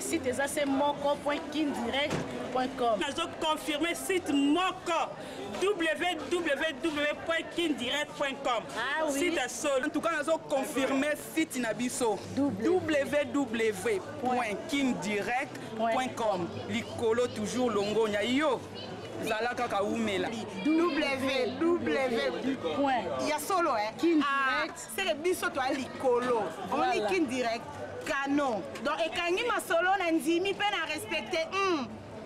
Site eza se moko point kindirect point com. Nazo confirmer site moko www.kindirect.com. Ah oui. Site ya solo. En tout cas, nazo confirmer site na biso www.kindirect.com. Likolo toujours longonya yo. Zala kaka umela. www Point. Ya solo eh? Kin Ah, direct. seke biso toya likolo omoni. Voilà. Kin direct canon, donc ekangi masolo na ndimi mpe na respecte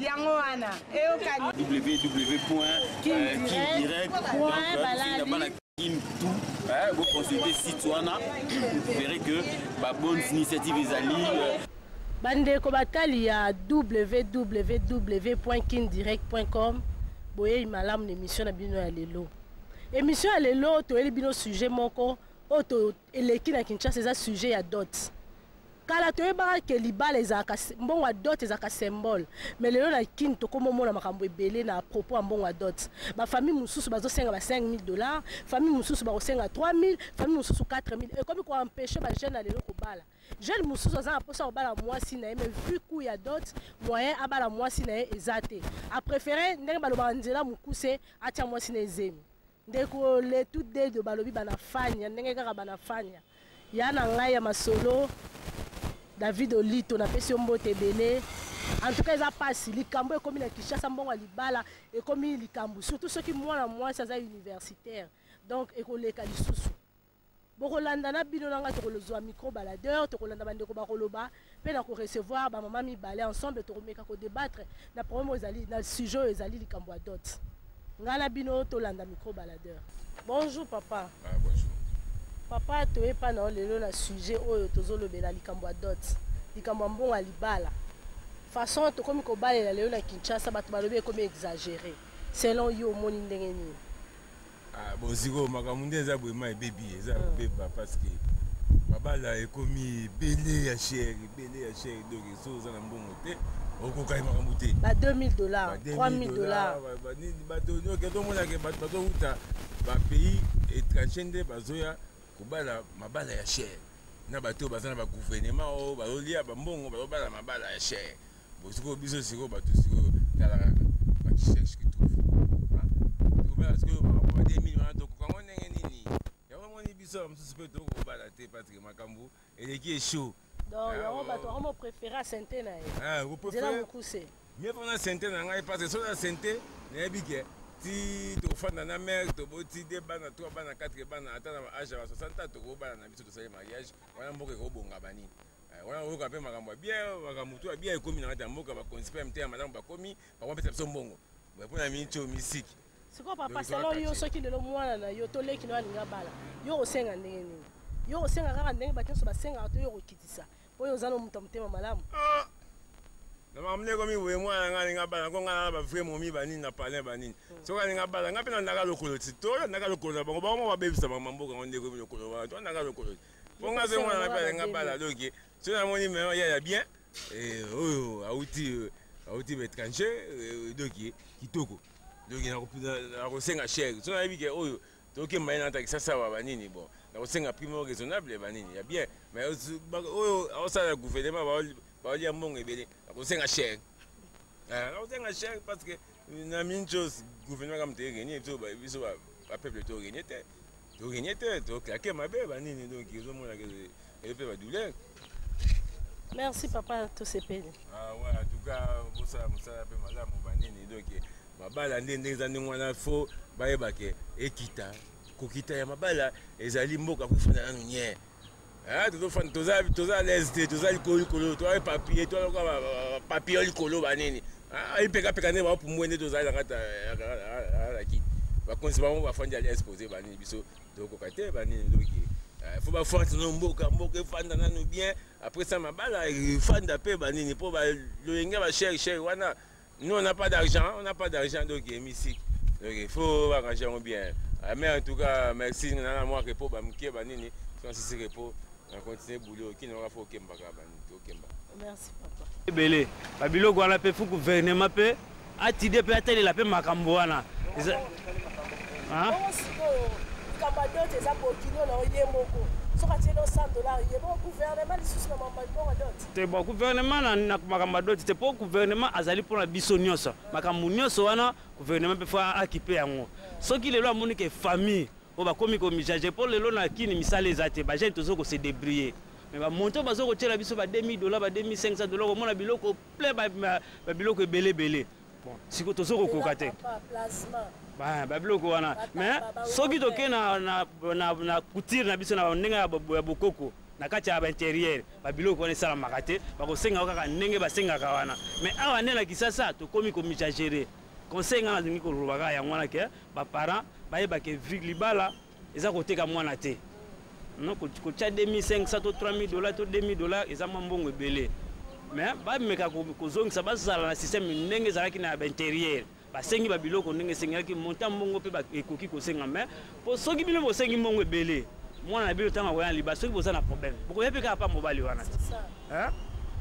yango wana eyokani. www.kindirect Point balali. Kim tout hein, vous consultez site wana, vous verrez que ba bonnes initiatives ezali Bandeko batali ya www.kindirect.com, boyei malamu na émission na bino ya lelo. Émission ya lelo, toyeli bino sujet moko oyo to eleki na Kinshasa, eza sujet ya dot. Kala toyebaka ke libala ezalaka mbongo ya dot ezalaka symbole, mais lelo na Kini tokóma omona makambo ebele na propos ya mbongo ya dot. Bafamille mosusu bazosenga ba 5000 $, famille mosusu bakosenga 3000, famille mosusu 4000. Ekomi koempêche bajeune ya lelo kobala. Jeune mosusu aza na mposa kobala mwasi na ye, mais vu coût ya dot, moyen abala mwasi na ye eza te. Apréféré, ndenge balobaka, nzela mokuse, atia mwasi na ezemi. Ndeko Letu Dedo, balobi bana fanya ndenge kaka bana fanya ya na ngai ya masolo. David Olito, napesi yo mbote ebele. En tout cas, eza mpasi likambo ekomi na Kinshasa. Mbongo ya libala ekomi likambo, surtout soki mwana mwasi aza universitaire, donc ekoleka lisusu. Bokolanda na bino na ngai, tokolozwa micro baladeur, tokolanda bandeko bakoloba mpe na korecevoir bamama mibale. Ensemble tokomeka kodébattre na problème oyo ezali na sujet oyo ezali likambo ya dot. Ngai na bino tolanda micro baladeur. Bonjour papa. Ah, bonjour. Papa, toyepa na yo lelo na sujet oyo tozolobela, likambo ya dot, likambo ya mbongo ya libala. Façon tokomi kobalela lelo na Kinshasa, bato balobi ekomi exagéré. Selon yo, omoni ndenge nini? Ah, bon, sikoyo makambo nde eza boye, ma ebebi, eza kobeba, parce que mabala ekomi ebele ya cher, ebele ya cher. Donc so oza na mbongo te, okokai makambo te. Ba 2000 $, 3000 $. Bato nyoke tomonake, bato bazowuta bapays étranger nde bazoya kobala mabala ya cher na bato oyo baza na bagouvernement oyo bazolia bambongo, bazobala mabala ya cher. Bon, sikoyo biso, sikoyo bato, sikoyo tala kaka, bacherche qui trouve. Tokobala sikoyo makambo ba 2000 wana, tokokango ndenge nini? Yango moni biso ya mosusu mpe tokobala te, parce que makambo eleki echaud. Donc yango bato bakoma préféré asente na ye nzela mokuse. Mieux mpona sente na ngai, parce que soki na sente, nayebi ke ti tofanda na mare, toboti de bana, 3 bana, 4 bana, ata na age ya ba 60 ans, tokobala na biso, tosali mariage wana, mboka ekobonga banini wana, oyoka mpe makambo ya bien, makambo tu ya bien ekomi na kati ya mboka. Bakonzi mpe ya mite ya malamu bakomi, bakomapesa biso mbongo mpona miniti oyo misiki. Sikoyo papa, selon yo, soki lelo mwana na yo to leki na yo alingi abala, yo kosenga ndenge nini? Yo kosenga kaka ndenge bato nyonso basengaka to yo kokitisa, mpo oyo oza na moto ya motema malamu? Na makambo nde ekomi boye, mwana na ngai alingi abala, ko ngai na bavrai momi banini na palin banini. Soki alingi abala, ngai mpe nandaka lokolo ti tolandaka lokolo na bango, bango moko babebisa bango mboka yango nde ekomi lokolo wana, tolandaka lokolo ti mpo ngai soki mwana na mpe alingi abala. Donc soki namoni mema ya ya bien, oyo auti baétranger, donc kitoko, donc nakosenga cher. So nayebi ke oyo tokemba ye na Kisasa awa banini, bon, nakosenga prix moko raisonnable banini ya bien. Mais oyo aosala gouvernement, baolia mbongo ebele, nakosenga cher, nakosenga cher, parce que na minute chose gouvernement kama toyegenie biso, biso bapeuple togenie te, togenie te, toclaque mabe banini. Donc ozomonaka eyo mpe badouleur. Merci papa, tosepeli. Ah ouais, en tout cas bosala mosala mpe malamu banini. Donc mabala nde ndenge eza ndenge wana, fo bayebake ekita, kokita ya mabala ezali mboka kofanda nanu nye. Tozofanda, toza à l'aise te, toza likolo likolo, toza papier, toza papier likolo banini, ipekapeka nde bapumbwe nde tozali na kati ya kiti. Bakonzi bango bafandi à l'aise, posé banini, biso tokoka te banini. Donc Faut bafanda no mboka, mboka efanda nanu bien. Après ça, mabala efanda mpe banini, mpo loyenge bacher cher wana. Nous, on n'a pas d'argent, on n'a pas d'argent, donc mystique, donc il faut arranger yango bien. Mais en tout cas, merci. Nana mwa repos bamokie banini, Francis, repos na continue boulot kino faut okembaka banini, tokemba. Merci, papa. Ebele babiloko wana mpe, faut gouvernement mpe atide mpe atalela mpe makambo wana. Bongo sikoyo, likambo ya dot eza bokilo na ye moko, soki atieli 100 $, ye bongo gouvernement lisusu na mambo ya dot? Te, bon, gouvernement na makambo ya dot te, mpo gouvernement azali mpona biso nyonso. Makambo nyonso wana, gouvernement mpe faut akipe yango. Soki lelo amoni ke famille oyo bakomi komijage, mpo lelo na kini misala eza te, bajeune tozo kose débrouiller, mais bamontant bazo kotiela biso ba 2000 $, ba 2500 $, komona biloko plein, babiloko ebele ebele. Bon, sikoyo tozo kokoka te babiloko wana. Mais soki toke na couture na biso, na ndenge ya bokoko, na kati ya baintérieur, babiloko wana esalamaka te. Bakosengaka kaka ndenge basengaka wana. Mais awa nde na Kisasa tokomi komixagérer. Conseil nga nalingi koloba kaka yango wana, ke baparent bayebake libala eza koteka mwana te. Non, kotia 2500 to 3000 $ to 2000 $, eza mwa mbongo ebele. Mais bameka kozongisa, bazala na système ndenge ezalaki na baintérieur, basengi babiloko ndenge esengelaki, montant mbongo mpe ekoki kosenga. Mais po soki bino bosengi mbongo ebele, mwana na bino ntango akoya na libala, soki boza na problème, bokoya mpe kaka pa mobali wana te.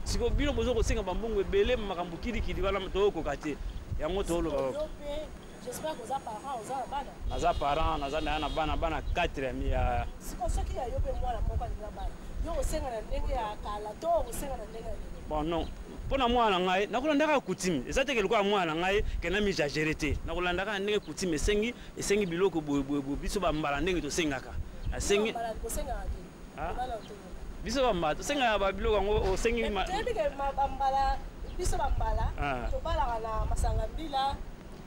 Siko bino boza kosenga bambongo ebele, makambo kilikili wana toyokoka te. Yango toloba. J'espère que oza parent, oza na bana? Naza parent, naza na bana 4 ya. Siko soki ya yo mpe mwana moko alinga bana, yo osenga na ndenge ya kala to osenga na ndenge ya lelo? Bon, non, mpo na mwana na ngai, nakolanda kaka coutume. Eza teke lokola mwana na ngai ke na mixagérer te. Nakolanda kaka ndenge coutume esengi biloko boyeboyeboye. Biso bambala, ndenge tosengaka, asengi biso bambala, tosengaka babiloko yango osengi. Toyebi ke bambala, biso bambala tobalaka na masanga mbila.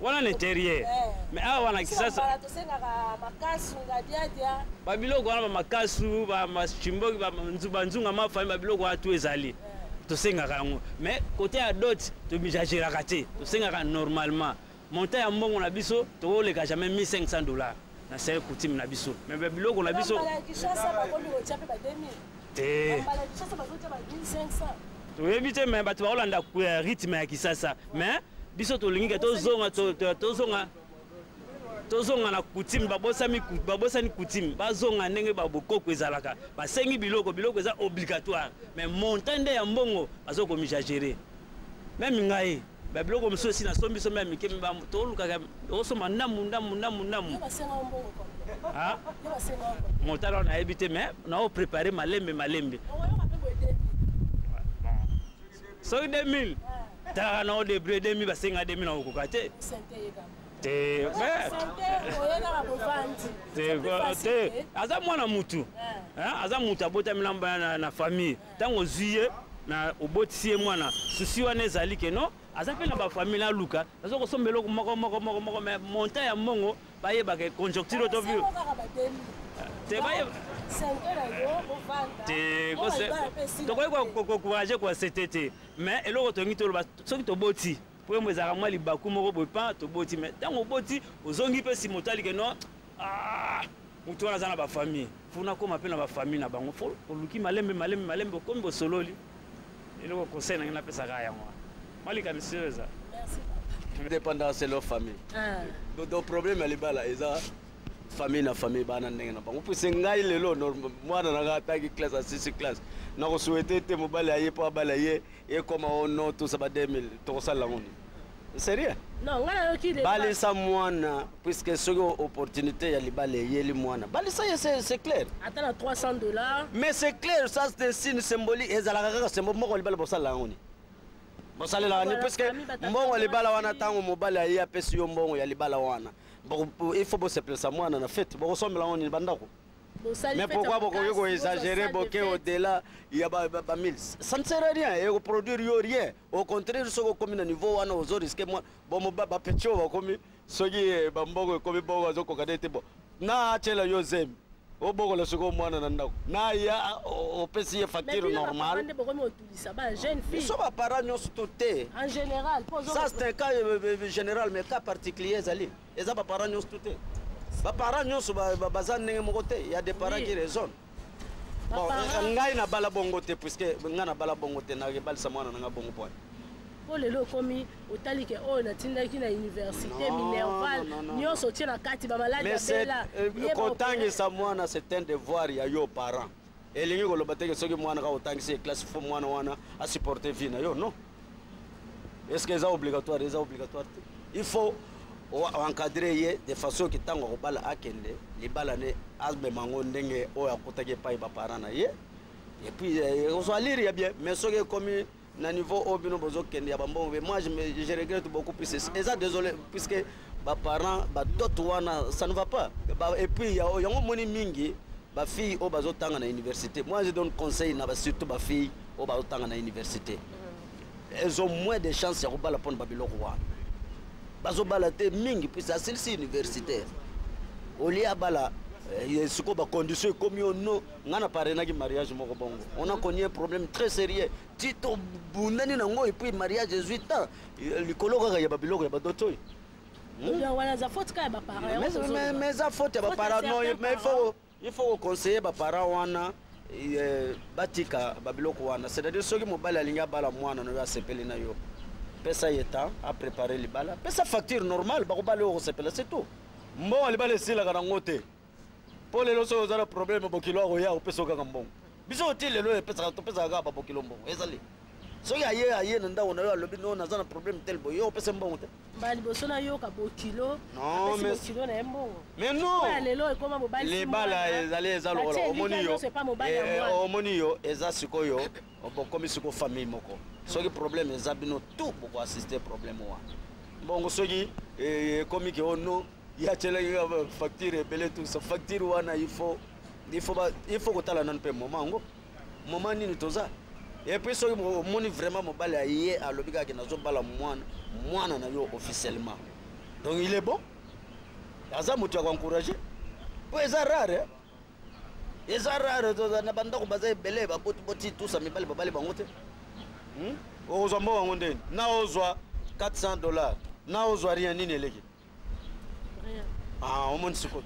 Wana na intérieur, mais awa na Kisasa tosengaka makasu, ngadiadia. Babiloko wana, bamakasu, bamachimboki, banzunga, mafami, babiloko wana tu ezali, tosengaka yango. Mais côté ya dot, tomixagéraka te, tosengaka normalement. Montant ya mbongo na biso, tokoleka jamais 1500 $ na sele coutume na biso. Mais babiloko na biso te. Toyebi te, mais bato bakolanda rythme ya Kisasa. Mais biso tolingi ke tozonga na coutume. Babosani coutume, bazonga ndenge babokoko ezalaka. Basengi biloko, biloko eza obligatoire, mais montant nde ya mbongo bazokomixagérer. Même ngai, babiloko mosusu esi nasombi sombi ya mike, tolukaka osomba ndambu ndambu ndambu ndambu. Montant wana nayebi te, mais naoprépare malembe malembe. Soki 2000, talaka na odébrouille. 2000 basenga, 2000 na okoka te te. Te, aza mwana mutu, aza mutu abotami na famille. Ntango ozwi ye na obotisi ye mwana, susi wana ezali ke non, aza mpe na bafamille, aluka aza kosomba eloko moko moko moko moko. Mais montant ya mbongo, bayebaka conjoncture to te, te tokoki koencourager koaccepter te. Mais eloko tolingi toloba, soki toboti, po yembo ezalaka mwa libaku moko boye, pan toboti. Mais ntango oboti, ozongi mpe nsima, otali ke non, motu wana aza na bafamille, faut nakóma mpe na bafamille na bango. Faut oluki malembe malembe malembe, okomi bosololi eloko. Conseil na ngai napesaka yango wana, mwa likanisi oyo eza. Dépendance leur famille. Donc problème ya libala eza famille na famille, bana ndenge na bango. Puisque ngai lelo, mwana na ngai ataki classe, asisi classe, nakosouhaiter te mobali aye mpo abala ye ekoma o no tosa ba 2000, tokosalela ngo nini? C'est rien. Non, ngai nayoki. Balisa mwana, puisque soki opportunité ya libala eyeli mwana, balisa ye, c'est clair. Ata na 300 $. Mais c'est clair, ça c'est un signe symbolique. Ezalaka kaka symbole moko. Libala bosalela yango nini? Bosalelaka nini? Puisque mbongo ya libala wana, ntango mobali aye apesi yo mbongo ya libala wana, il faut bosepelisa mwana na fête. Bokosombela yango nini? Bandako. Mais pourquoi bokoki koexagérer, boke au-delà ya ba 1000? Ça ne sert à rien, ekoproduire yo rien. Au contraire, soki okomi na niveau wana, ozorisquer mwa bon bapeti oyo bakomi. Soki bambongo ekomi bongo, azokoka nde te. Bo na atiela yo zemi, obokola sikoyo mwana na ndako na ya, opesi ye facture normale. Biso baparent nyonso to te. En général. Ça c'est un cas général, mais cas particulier ezali, eza baparent nyonso to te. Baparent nyonso baza ndenge moko te. Ya des parents qui raisonnent. Bon, ngai nabala bongo te, puisque ngai nabala bongo te, nakebalisa mwana na ngai bongo pwani. Mpo lelo okomi otali ke oyo natindaki na université, minerval nyonso otie na kati, bamaladi abela. Kotangisa mwana, c'est un devoir ya yo parent. Elingi koloba teke soki mwana kaka otangisi ye classe, faut mwana wana asupporte vie na yo? Non. Est ce que eza obligatoire? Eza obligatoire te. Il faut encadrer ye de façon ke ntango akobala, akende libala ne, amema yango ndenge oyo akutaki epai baparent na ye, et puis kozwa lire ya bien. Mais soki ekomi na niveau oyo bino bozokende ya bambongo, be moi je regrette beaucoup plus, eza désolé, puisque baparent badot wana, ça ne va pas. Et puis yango omoni mingi bafille oyo bazotanga na université. Moi, je donne conseil na surtout bafille oyo bazotanga na université, elles ont moins de chance ya kobala mpona babiloko wana. Bazobala te mingi puisque asilisi universitaire, olie abala, sikoyo bacondition ekomi yo. No, ngai na parrainaki mariage moko bongo, on a connu un problème très sérieux ti tobundani nango, et puis mariage ezwi temps likolo kaka ya babiloko ya badot oyo. Wana eza faute kaka ya baparent? Mais eza faute ya baparent, non, mais il faut koconseiller baparent wana batika babiloko wana. C'est-à-dire, soki mobali alingi abala mwana na yo, asepeli na yo, pesa ye temps apréparer libala, pesa facture normale, bakobala oyo kosepela, c'est tout. Mbongo libala esilaka nango te, mpo lelo soki oza na problème, bokilo akoya opesa kaka mbongo. Biso oti lelo epesaka, topesaka kaka babokilo mbongo. Ezali soki aye na ndako na yo, alobi: "No, naza na problème tel boye", yo opesa mbongo te. Mbala liboso nayoka bokilo Non, mais bokilo na ye mbongo. Mais non. Oyo lelo ekoma mobali. Libala ezali, eza lokola omoni yo, omoni yo, eza sikoyo bokomi sikoyo famille moko. Soki problème eza, bino tout bokoassiste problème wana. Bongo soki ekomi ke ono ye atielaki facture ebele, tout ça, facture wana, il faut kotala nanu mpe moment yango, moment nini toza. Et puis soki omoni vraiment mobali aye, alobi kaka nazobala mwana na yo officiellement, donc il est bon, aza moto ya koencourage, mpo eza rare, eza rare. Toza na bandako baza ebele, babotiboti tusa mibali babali bango te. Okozwa mbongo yango ndeni? Na ozwa 400 $, na ozwa rien, nini eleki? Ah, omoni sikoyo.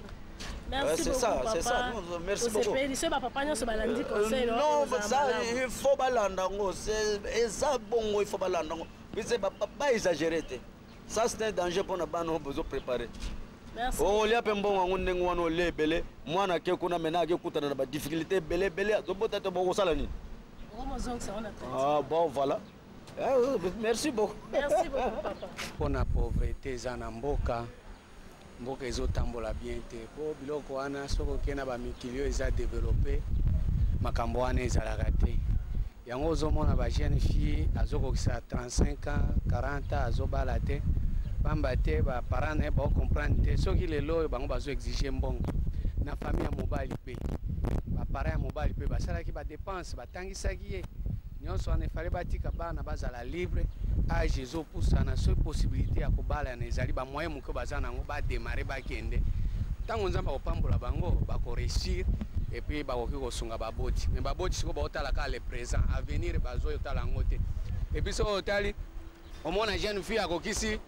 Merci. C'est ça, c'est ça. Non, merci beaucoup. Osepeli so bapapa nyonso balandi conseil. Non, ça, il faut balanda yango, eza bongo, il faut balanda yango, puisque baexagéré te, ça c'est un danger mpona bana oyo bozopréparé. Olia mpe mbongo yango ndenge wana, olia ebele, mwana ake kuna mena ake kutana na badifficulté ebele ebele, azobota te, bokosala nini? Ah bon, voilà. Merci beaucoup. Merci beaucoup, papa. Mpona pauvreté eza na mboka, mboka ezotambola bien te, mpo biloko wana, soki okei na bamikili oyo eza développé, makambo wana ezalaka te. Yango ozomona bajeune fille azokokisa 35 ans, 40 ans, azobala te, pamba te baparent na ye baocomprendre te. Soki lelo oyo bango bazoexige mbongo na famille ya mobali, mpe baparent ya mobali mpe basalaki badepense, batangisaki ye nyonso wana, efale batika bana bazala libre. Age ezopusana, soki possibilité ya kobalana ezali, bamoyen moke baza nango, badémarrer, bakende. Ntango Nzambe akopambola bango, bakoréussir, et puis bakoki kosunga baboti. Mais baboti sikoyo baotala kaka le présent, avenir bazoyotala yango te. Et puis soki otali, omona jeune fille akokisi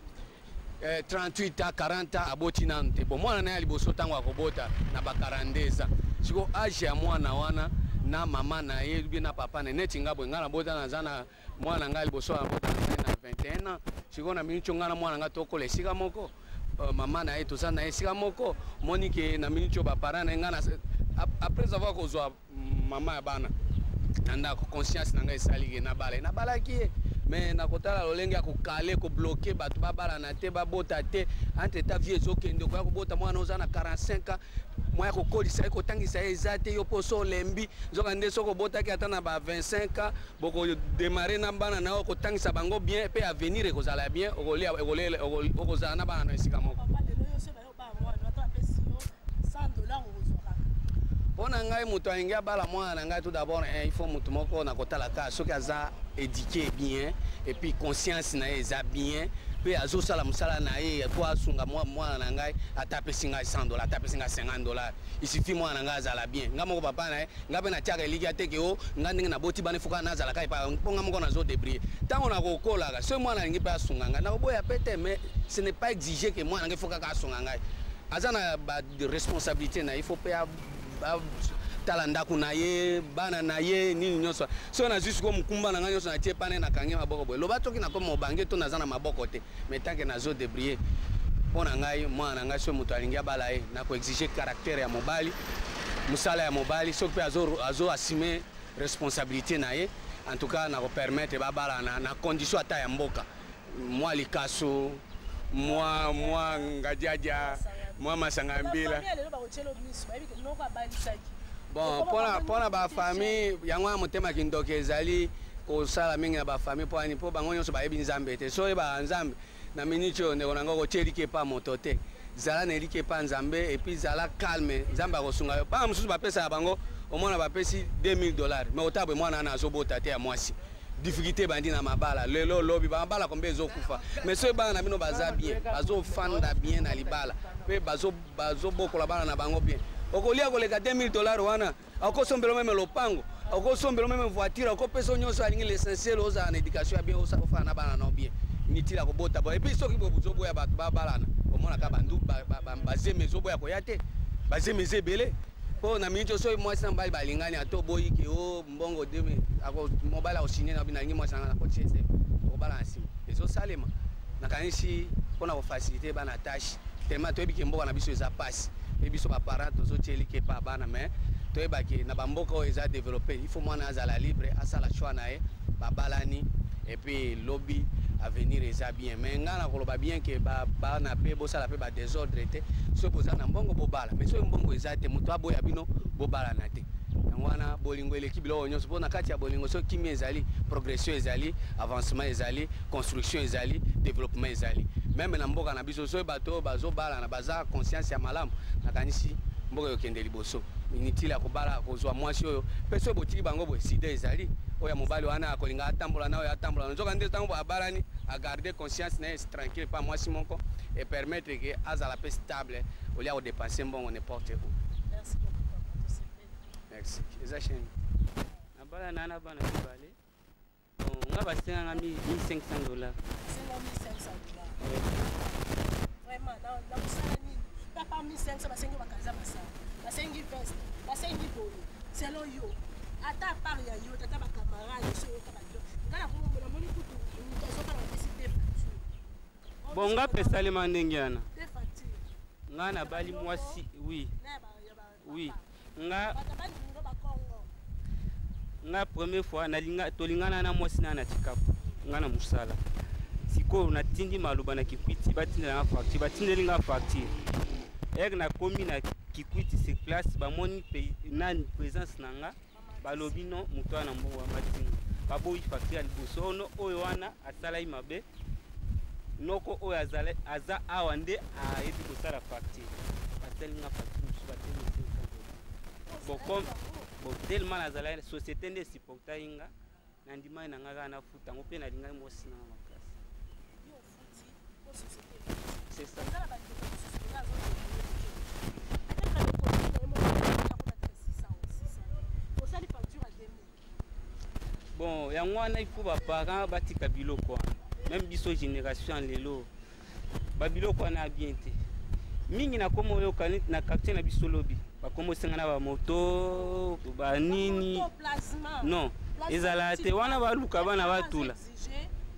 38 ans, 40 ans, aboti nanu te. Bon, mwana na ye ya liboso, ntango akobota na ba 42 ans, sikoyo age ya mwana wana na mama na ye bien na papa na ye, neti nga boye, nga nabota, naza na mwana ngai liboso, nabota na 21 ans. Sikoyo na miniti oyo, ngai na mwana ngai tokola esika moko, mama na ye toza na ye esika moko. Moni ke na miniti oyo baparent na ye, ngai après avoir kozwa mama ya bana na ndako, conscience na ngai esali ke nabala ye, nabalaki ye. Mais nakotala lolenge ya kokale, kobloquer bato babalana te, babota te. Entre temps vie ezokende, koya kobota mwana oza na 45 ans, mwa ya kokolisa ye, kotangisa ye eza te. Yo mpo so olembi, nzoka nde soki obotaki ata na ba 25 ans, bokodémarrer na bana na yo, kotangisa bango bien, mpe avenir ekozala bien, okolia, okozala na bana na esika moko. Papa, lelo yo so bayo baa mwana ata bapesi yo 100 $, okozwa kaka? Mpo na ngai, moto alingi abala mwana na ngai, tout d'abord il faut moto moko na kotala kaka soki aza éduqué bien, et puis conscience na ye eza bien, mpe azosala mosala na ye po asunga mwana na ngai. Ata apesi ngai 100 $, ata apesi ngai 50 $, il suffit mwana na ngai azala bien. Ngai moko papa na ye, ngai mpe natiaka elikya te ke o ngai ndenge naboti bana efoka nazalaka epa, mpo ngai moko nazodébrouiller. Ntango nakokolaka, soki mwana alingi mpe asunga ngai, nakoboya pe te. Mais ce n'est pas exigé ke mwana ngai fo kaka asunga ngai. Aza na baresponsabilité na ye, il faut mpe Tala ndako na ye, bana na ye, nini nyonso. Soki nazwi sikoyo mokumba na ngai nyonso natie epai na ye, nakangi maboko boye. Loba soki nakomi mobange to naza na maboko te, mais tant que nazo debrouiller mpo na ngai, mwana na ngai soki moto alingi abala ye, nako exiger caractère ya mobali, mosala ya mobali, soki mpe azo, azo assumer responsabilité na ye, en tout cas nako permettre babalana na condition ata ya mboka. Mwa likasu, mwa mwa ngadiadia, mwa masanga mbila. Bon, pona pona ba famille yango ya motema kindoki ezali kosala mingi na ba famille mpo ani mpo bango nyonso bayebi Nzambe te. So oyebaka Nzambe na minute oyo ndeko na ngai okotia eliki epa moto te. Zala na eliki epa Nzambe et puis zala calme, Nzambe akosunga yo. Bana mosusu bapesaka bango omona bapesi 2000 dollars mais otala boye mwana wana azobota te ya mwasi. Difficulté ebandi na mabala lelo lobi ba mabala kombe ezokufa mais soki bana na bino baza bien bazofanda bien na libala mpe bazobokola bana na bango bien okolia koleka 2000 dollars wana akosombela meme lopango akosombela meme voiture akopesa nyonso alingi l'essentiel ozala na éducation ya bien ofanda na bana na bien inutile ya kobota bo et puis soki bozoboya bato babalana omonaka bandu bazemi ezoboya koya te bazemi eza ebele mpo na miniti soki mwasi na mobali balingani ata oboyi ke o mbongo 2000 ako mobali akosigne na bino nalingi mwasi na ngai nakotie zemi tokobala na nsima ezosalema nakanisi mpona kofacilite bana tâche tellement toyebi ke mboka na biso eza pasi e biso baparent tozotia elike epa bana mais toyebaki na bamboka oyo eza développé il faut mwana azala libre asala choix na ye babalani et puis lobi avenir eza bien mais ngai nakoloba bien ke bana mpe bosala mpe badésordre te soki boza na mbongo bobala mais soki mbongo eza te moto aboya bino bobalana te yango wana bolingo eleki biloko nyonso mpo na kati ya bolingo soki kimia ezali progression ezali avancement ezali construction ezali développement ezali meme na mboka na biso soki bato oyo bazobalana baza conscience ya malamu nakanisi mboka ekokende liboso inutile ya kobala kozwa mwasi oyo mpe soki botiki bango boye sida ezali oyo ya mobali wana akolinga atambola na oyo atambola na nzoka nde ntango abalani agarde conscience na ye tranquille pa mwasi moko et permettre ke azala mpe stable olia kodepense mbongo n'importe où. Merci beaucoup papa, tosepeli. Merci. Eza chaîne. Nabala na na bana mibale. Bon, nga basenganga 1500 dollars. Senga 1500 dollars. Vraiment, na na mosala nini? Papa 1500 basengi bakaza masala. Basengi veste, basengi boye. Selon yo. Ata part ya yo, tata ba camarade so yoka ba yo. Nga na komona namoni kutu moto azobala bapesi deux factures. Bon, nga mpe esalema ndenge wana. Deux factures. Nga nabali mwasi, oui. Oui. Nga Bato bandimi ba Congo. Nga première fois nalinga tolingana na mwasi na na Chikapu nga na mosala sikoyo natindi maloba na Kikwiti batindela nga facture batindeli nga facture ere nakomi na Kikwiti sur place bamoni nani présence na nga balobi no moto wana mbongo ya matinga baboyi facture ya liboso ono oyo wana asalaki mabe noko oyo aza awa nde ayebi kosala facture basali nga facture mosusu bateli bon comme bon tellement nazalaki société nde esupportaki nga nandimaki na nga kaka nafuta yango mpe nalingaki mwasi na nga makasi. C'est ça. Bon, yango wana il faut baparent batika biloko wana même biso génération ya lelo babiloko wana ya bien te mingi nakoma oyoka neti na quartier na biso lobi bakoma osenga na bamoto banini non ezalaka te wana baluka bana batula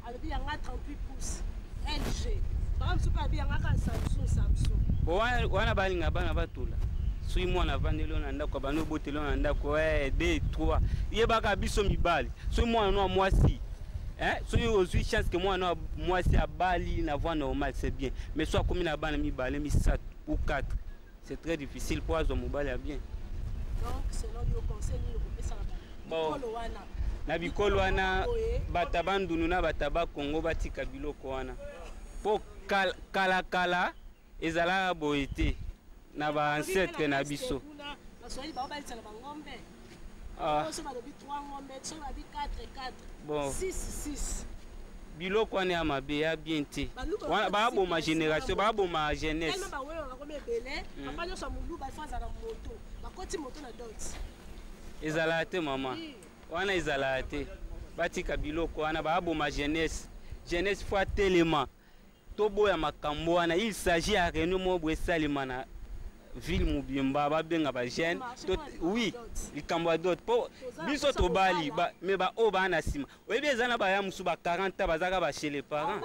alobi yanga 38 pouces LG baka mosusu mpe alobi yanga kaka Samsung Samsung wana wana balinga bana batula soki mwana avandeli yo na ndako abandi oboteli yo na ndako 2 3 yebaka biso mibali soki mwana no ya mwasi soki ozwi chance ke mwana no mwasi abali na voie normale c'est bien mais soki akomi na bana mibale misato ou 4 c'est très difficile po azwa mobali ya bien. Donc selon yo conseil nini okopesaka Bon. bikolo wana? Na bikolo wana bato bandunu na bato bakongo batika biloko wana mpo kala kala ezalaka boye te na baancêtre na biso. Baswahili baobalisa na bangombe. Ah. So balobi 3 ngombe, so balobi 4 4 Bon. 6 6. Biloko wana ya mabe ya bien te. Baluba Wana bakotisi baboma place génération wana. baboma jeunesse. Tellement baweyo bakomi ebele, papa nyonso ya moluba ifo azala moto, bakoti moto na dot. Ezalaka te mama wana ezalaka te batika biloko wana baboma jeunesse jeunesse fo atelema toboya makambo wana il s'agit ya réunion moko boye esalema na Ville mobimba babenga bajeune, oui, likambo ya dot, mpo biso tobali, me baoyo baa na nsima, oyebi, eza na baya mosusu ba 40 ans bazaka ba chez les parents.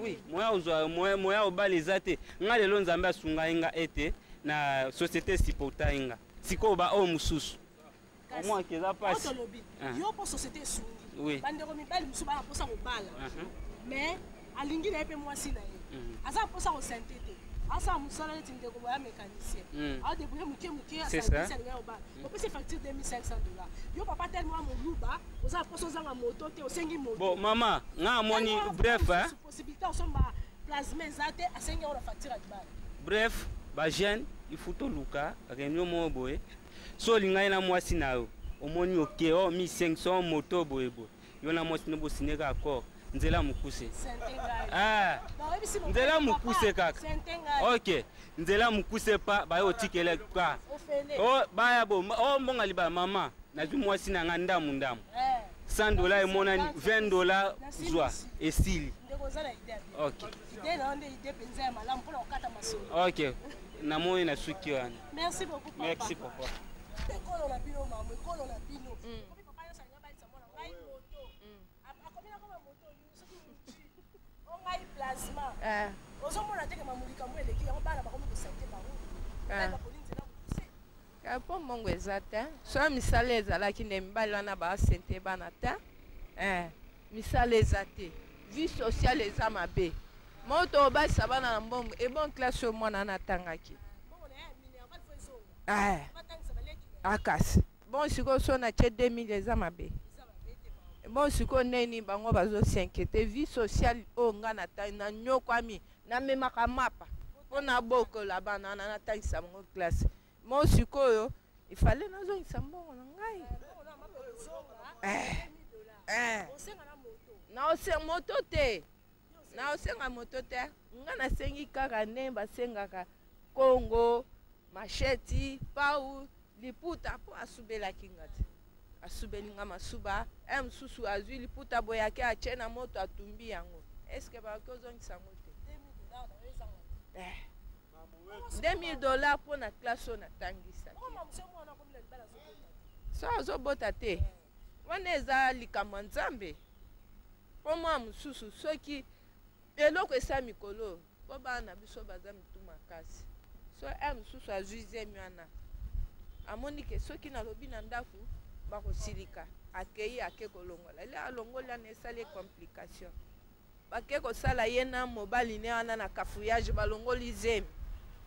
Oui, moya ozwa moya obala eza te. Nga lelo Nzambe asunga ye nga ete na société supporta ye nga. Sikoyo baoyo mosusu omwaki eza mpasi. Yo mpo société esungi bandeko mibali mosusu bana mposa kobala, mais alingi na ye mpe mwasi na ye aza mposa kosente te, asala mosala neti ndeko boya mécanicien, adébrouille moke moke, asangisi, alingi obala, opesi facture 2500 $. Yo papa, tellement moluba, oza na mposa ozanga moto te, osengi moto. Bon mama, nga amoni, bref. Possibilité osomba plasma eza te, asengi yango na facture ya libala. Bref, bajeune, il faut toluka réunion moko boye. So olingai na mwasi na yo, omoni oke o 1500 moto boye boye, yo na mwasi no bosineka accord, nzela mokuse, nzela mokuse kaka. Ok, nzela mokuse pa baye otikele ka o baya bo o mbonga libala. Mama, nazwi mwasi na nga ndamu ndamu, 100 $ emonani, 20 $ zwa, esili. Ok. Ok, namoni na suki wana. Merci beaucoup, papa. Merci, papa. Ekolo na bino, mama, ekolo na bino. Komi papa nyonso alingi abalisa mwana ngai moto, akomi nakoma moto soki mutu o ngai plasma. Ozomona teke mamulikambo eleki yango, bana bakomi kosante bango, baponi nzela mokuse. Mpo mbongo eza te. So misala ezalaki nde mibali wana baasente bana te. Misala eza te, vie sociale eza mabe. Moto obalisa bana na mbongo ebon, classe oyo mwana wana atangaki akasi bon. Sikoyo so natie 2000 eza mabe. Bon, sikoyo ndeni bango bazos'inquiéter vie sociale oyo nga nanyokwami, namemaka mapa mpo nabokola bana wana, natangisa bango classe. Mo sikoyo ifale nazongisa mbongo na ngai. Naosenga moto te, naosenga moto te. Nga nasengi kaka ndenge basengaka kongo, machette, pau, liputa, mpo asubelaki nga te. Asubeli nga masuba e mosusu, azwi liputa boye, ake atie na moto, atumbi yango. Est-ce bakoki ozongisa yango te? 2000 $ mpo na classe oyo natangisaki. So azobota te, wana eza likambo ya Nzambe. Mpo mwa mosusu soki eloko esa mikolo, mpo bana na biso baza mitu makasi. So e mosusu azwi zemi wana, amoni ke soki nalobi na ndako bakosilika, akei ake kolongola. Ele alongoli wana, esali complication, bake kosala ye na mobali ne wana na cafouillage, balongoli zemi.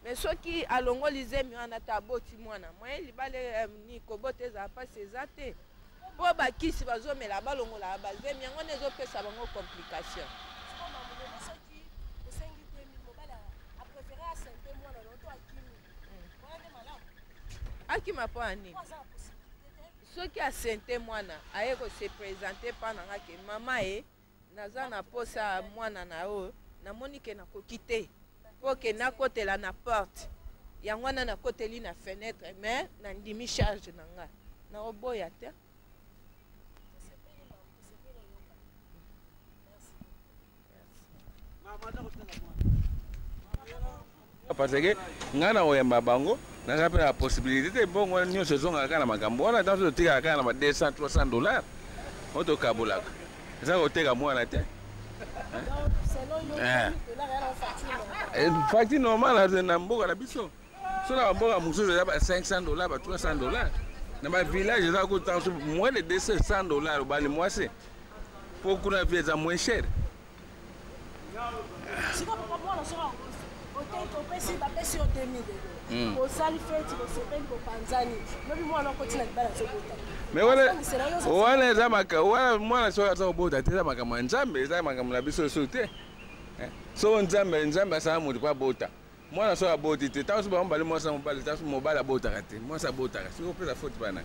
Mais soki alongoli zemi wana te, aboti mwana, moyen libala ni kobota ezala mpasi eza te, mpo bakisi bazomela balongolaka bazemi yango wana, ezopesa bango complication. Soki osengi 2000, mobali apréféré asempe mwana na to akimi, wana nde malamu? Akima mpo ya nini? Po aza na possibilité te. Soki asente mwana, aye kose présenter mpa na nga ke mama ye, naza na posa ya mwana na oyo, namoni ke nakoki te mpo ke nakotela na porte yango wana, nakoteli na fenêtre, mais nandimi charge na nga, naoboya te. Tosepeli, mama, tosepeli oyoka. Merci. Parce que ngai na koyamba bango, naza mpe na possibilité te. Mbongo wana nyonso ezongaka kaka na makambo wana. Ntango totikaka kaka na ba 200 300 $ oyo tokabolaka, eza koteka mwana te. Donc selon yo, 2000 $ ya na facture normale? Facture normale na mboka na biso. So na bamboka mosusu eza ba 500 $, ba 300 $. Na bavillage eza kuta moins de 200 $, obali mwasi, mpo kuna vie eza moins cher. Sikoyo papa, mwana soki oteki, opesi, bapesi yo 2000 lelo, osali feti, bosepeli, bopanzani, lobi mwana okoti na libala, azobota. Mais wana eza wana mwana soki aza kobota te, eza makambo ya Nzambe, eza makambo na biso so te. So Nzambe asala moto mpo abota. Mwana soki aboti te, ntango so bango bali mwasi na mobali, ntango so mobali abotaka te, mwasi abotaka, soki opesa faute bana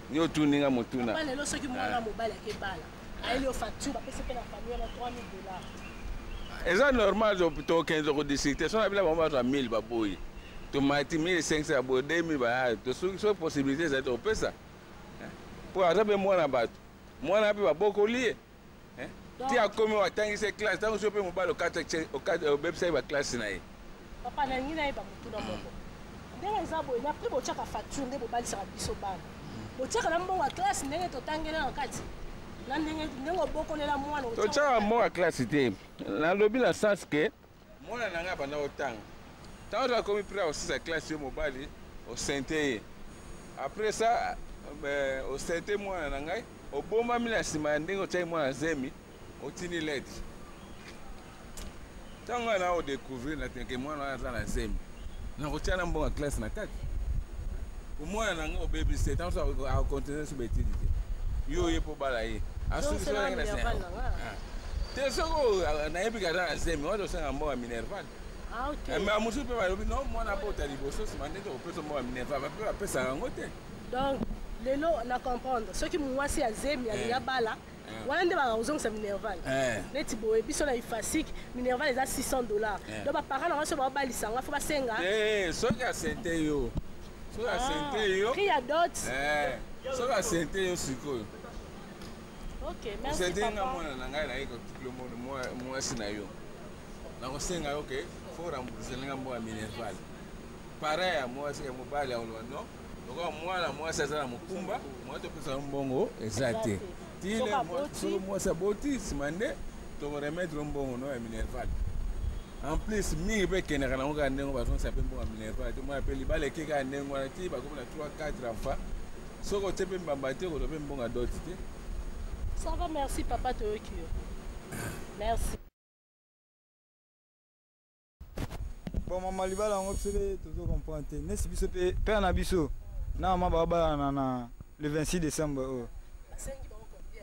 ni otuninga motuna. Papa, lelo soki mwana mobali akebala, ayeli yo facture, bapesi mpe na famille wana 3000 $? Eza normal, tokende kodiscuter. So na bila bango bazwa 1000, baboyi, tomati 1500, baboyi, 2000, baya. Soki so possibilité ezali, tokopesa, mpo aza mpe mwana bato, mwana mpe babokoli ye ti akomi, atangisi classe. Ntango so mpe mobali obebisaki baclasse na ye. Papa, nalingi nayeba motuna moko. Ndenge eza boye, na prix botiaka facture nde bobalisaka biso bana. Botiaka na mbongo ya classe ndenge totangela na kati. Na ndenge ndenge obokolela mwana. Totiaka mbongo ya classe te. Nalobi na sens ke mwana na ngai abanda kotanga. Ntango ozo akomi près ya kosisa classe yo mobali osente ye. Après ça euh, osente mwana na ngai obombami na nsima ya ndenge otiaki mwana zemi otindi lettre. Ntango ngai na odecouvrir na tenke mwana wana aza na zemi nakotia na mbongo ya classe na kati omwana na ngai obebisi te ntango mosusu akocontinue so baetidi te yo oye mpo obala ye asukisi ndenge na ah. te soki ah, nayebi kaka na zemi wana tosenga mbongo ya minerval ah, eh, mais mosusu mpe balobi no mwana abota liboso nsima nde tokopesa mbongo ya minerval bape bapesaka yango te donc lelo na comprendre soki mwasi ya zemi alingi eh. abala Eh. wana nde bakozongisa minerval eh. neti boye biso na ifasic minerval eza 600 dollars eh. donc baparent na nga so baobalisa nga fo basenga soki asente yo soki ah, asente yo prix ya dot soki asente yo sikoyo ok osente nga mwana na ngai naye kotikilo mwasi na yo nakosenga yo ke fo rembourse nga mbongo ya minerval parent ya mwasi ya mobali akoloba non lokola mwana mwasi aza na mokumba mwa topesa yo mbongo eza te tile soki mwasi aboti nsima nde tokoremettre mbongo no ya minerval en plus mingi mpe ekendaka nango kaka ndenge bazongisa mpe mbongo ya minerval te mwana mpe libala eke kaka ndenge wana ti bakomi na 3 4 enfant soki otie mpe mbamba te okozwa mpe mbongo ya doti te. Ça va, merci papa, toyoki yo, merci. Bon mama, libala yango biso mpe tozo comprendre te. Nesi biso mpe père na biso na mama babalana na le 26 décembre oyo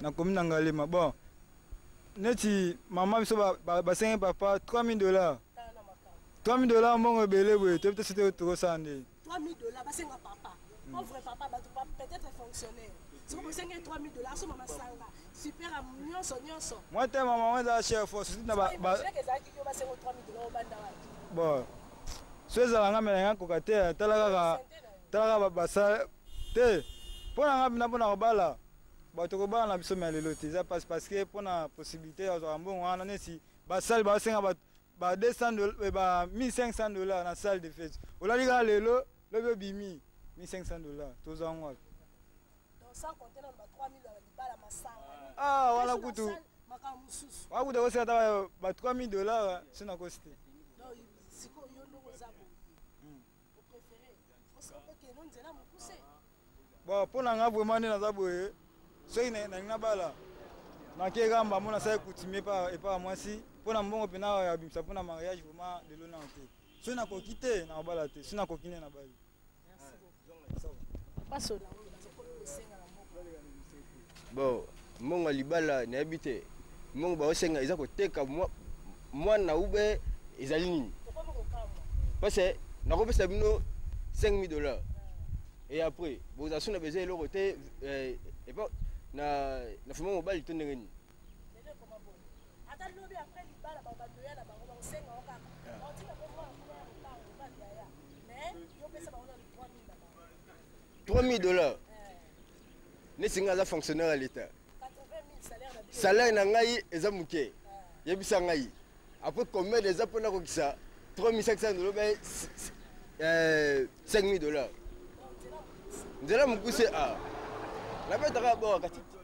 na commune na Ngalema. Bon, neti mama biso basengi papa 3000 dollars, 3000 dollars, mbongo ebele boye, toyebi te soki tokosala nde. 3000 dollars basenga papa, pauvre papa, bato peut-être fonctionnaire, soki bosengi 3000 dollars, asomba masanga super nyonso nyonso. Mwa te mama, mwa eza cher fort, surtout na ezalaki yo basengo 3000 dollars, obanda wapi? Bon, so ezala nga me nanga koka te. Tala kaka, tala kaka, basala te mpo na nga mpena mpo na kobala. Bato kobala na biso me lelo te eza mpasi, parce que mpo na possibilité ya kozwaka mbongo wana, neti basali basenga ba 200, ba 1500 dollars na salle de fête. Olali kaka lelo, lobi obimi 1500 dollars, tozwa yango wapi? Sans compter nano ba 3000 ya libala, masanga. Ah, wana kutu makambo mosusu. Wana kutu akosika ata ba 3000 dollars so nakosi te. Donc sikoyo yo ndongo oza boye, opréféré okende nzela mokuse? Bon, mpo na nga vraiment, nde naza boye, soki nalingi nabala, nake kaka mbambo nasali coutumier epa ya mwasi. Mpo na mbongo mpena ya bimisa mpo na mariage, vraiment lelo nano te. Soki nakoki te, nakobala te. Soki nakoki nde nabali. Pasola. Bon, mbongo ya libala nayebi te. Mbongo baosenga eza koteka mwana ube ezali nini? Parce que nakopesa bino 5000 dollars et après bozala so na besoin eloko te epa na fuma mobali to ndenge nini? Ata lobi après libala, bato ya na bango bakosenga o kaka baotika mpo mwana kuna ya lopango mobali yaya, mais yo pesa bango nanu 3000 na bango. 3000 dollars, neti ngai aza fonctionnaire ya l'état, 80 000 salaire na bino. Salaire na ngai eza moke. Yebisa ngai après combien eza mpona kokisa 3500 dollars ba 5000 dollars? Nzela mokuse a nabetaka boka kati te,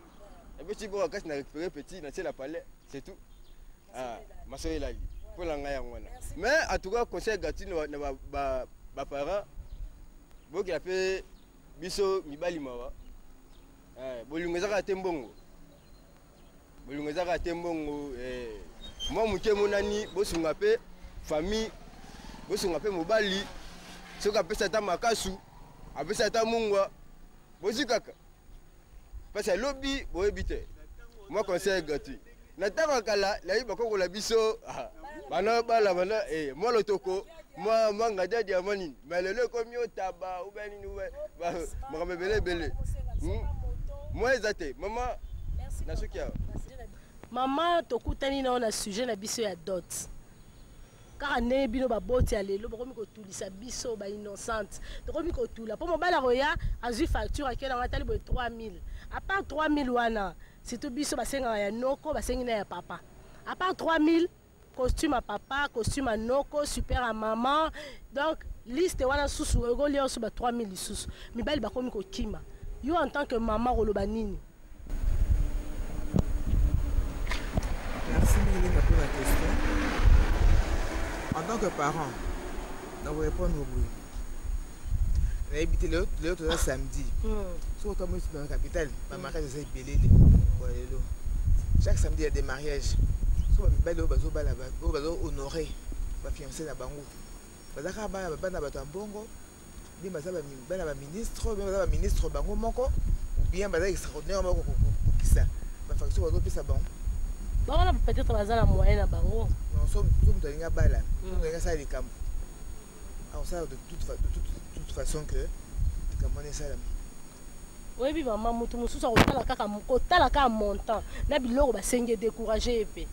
nabeti boka kati na récupéré petit natie na palais, c'est tout. Ah, maso elali mpo na ngai yango wana. Mais en tout cas, conseil gratuit na baparent, bokela mpe biso mibali mawa. Bolingo eza kaka te mbongo, bolingo eza kaka te mbongo. Mwa moke emonani, bosunga mpe famille, bosunga mpe mobali. Soki apesa ata makasu, apesa ata mungwa, bozwi kaka, parce alobi boyebi te. Mwa conseil gratuit, na ntango ya kala nayebi bakokola biso bana bala bana mwa lotoko, mwa ngadiadi ya mwa nini, mais lelo ekomi otaba ube nini ube makambo ebele ebele. Mwa eza te mama, nasuki awa. Mama, tokutani nao na sujet na biso ya dot. Kaka ndenge bino baboti ya lelo bokomi kotulisa biso bainnocente, tokomi kotula mpo mobali akoya, azwi facture, akei nango, atali boye 3000. À part 3000 wana, surtout biso basengaka ya noko, basengi na ya papa. À part 3000, costume ya papa, costume ya noko, super ya mama, donc Liste wana susu ekolia yo su ba 3000 lisusu. Mibali bakomi kokima. Yo en tant que mama koloba nini? Merci mingi Linda pour la question. En tant que parent, na répondre boye. Nayebi te lelo lelo toza samedi. Soki otamoli dans la capitale, ba mariage eza ebele lelo. Chaque samedi il y a des mariages. Soki ba mibali oyo bazobala oyo bazo honorer ba fiancé na bango. Baza kaka bana bana bato ya mbongo, bien baza bana ba ministre, bien baza ba ministre bango moko, ou bien baza extraordinaire moko kokokisa ba facture bazopesa bango. Bango na peut-être baza na moyen na bango. Non, so so moto alingi abala, so moto alingi asala likambo, akosala de toute, de toute, toute façon que likambo wana esalama. Oyebi mama, moto mosusu akotala kaka kotala kaka montant na biloko basengi edécourage ye mpe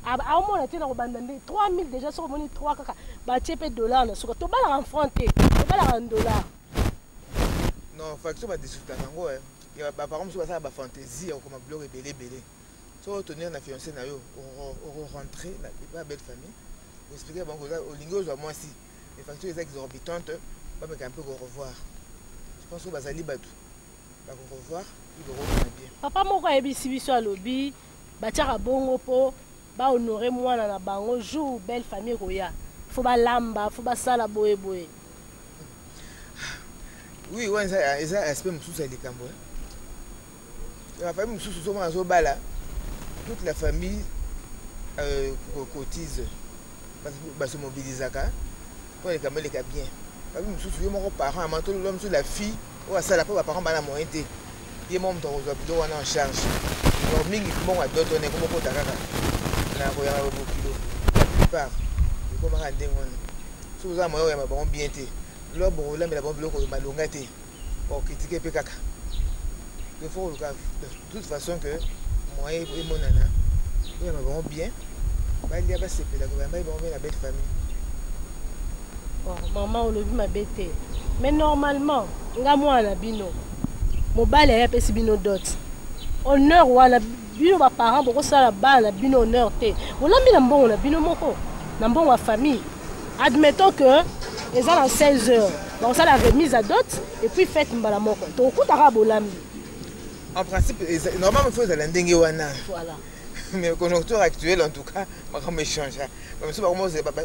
aomona te na kobanda nde 3000 déjà. Soki omoni 3 kaka batie mpe dollar na suka, tobalaka franc te, tobalaka en dollar. Non, facture badiscutaka yango. Baparent mosusu basala bafantaisie ya kokoma biloko ebele ebele. Soki otenir na fiancé na yo, okorentre na belle famille, oexplike bango olingi ozwa mwasi, mais facture eza exorbitante, bameka mpe korevoir. Je pense que bazali bato bakorevoir, bakomona bien. Papa moko ayebisi biso, alobi batiaka bongo mpo bahonore mwana na bango. Jour belle famille ekoya, fo balamba, fo basala boye boye. Oui, wana eza aspect mosusu ya likambo. La famille mosusu, ozomona azobala, toute la famille cotise, basemobilisaka mpo likambo eleka bien. Famille mosusu, yo moko parent ama to mosusu la fille oyo asala mpo baparent bana moyen te, ye moko moto akozwa biloko wana en charge. Donc mingi mbongo ya dot wana ekomokota kaka na koyamba bokilo. La plupart ekomaka ndenge wana. Soki oza na moyen oyamba bango bien te, lor bokolambela bango biloko malonga te, bakokritike mpe kaka. Il faut koluka de toute façon que moyen emonana, oyamba bango bien, balia, basepela, koyamba bango mpe na belle famille. Bon, mama olobi mabe te, mais normalement nga mwana na bino mobali aye apesi bino dot, honneur wana bino baparent bokosala bana na bino honneur te? Bolambi na mbongo na bino moko, na mbongo ya famille. Admettons que eza na 16 heures bakosala remise à dot et puis fête mbala moko, tokokutaka bolambi. En principe, normalement faut ezala ndenge wana. Voilà. Mais conjoncture actuelle, en tout cas makambo échange, bamosusu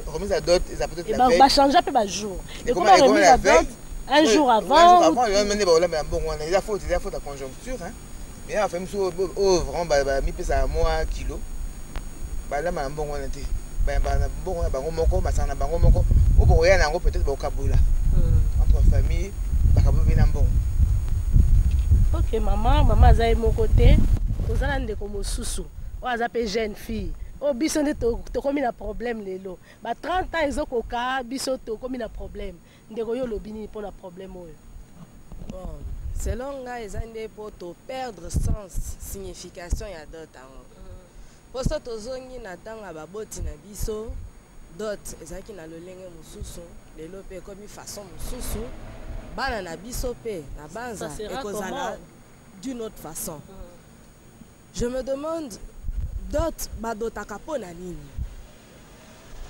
remise à dot eza peut-être la veille. Bachange mpe bajour, ekoma remise à dot un jour avant. Nde baolambela mbongo wana, eza faute ya conjoncture. Mais ya famille mosusu oyo vraiment bamipesaka mwa kilo, balamba na mbongo wana te, bayambaka na mbongo na bango moko, masanga na bango moko, oyo bokoya na yango peut-être bakokabola entre famille, bakabola mpe na mbongo. Ok mama, mama aza ye moko te, toza na ndeko mosusu oyo aza mpe jeune fille. Oyo biso nde tokomi na problème lelo, ba 30 ans ezokoka, biso tokomi na problème. Ndeko, yo olobi nini mpona problème oyo? Bon, selon ngai, eza nde mpo toperdre sens, signification ya dot yango. Mpo so tozongi na ntango ya baboti na biso, dot ezalaki na lolenge mosusu. Lelo mpe ekomi façon mosusu. Bana na biso mpe na banza ekozala d'une autre façon. Je me demande, dot badotaka mpo na nini?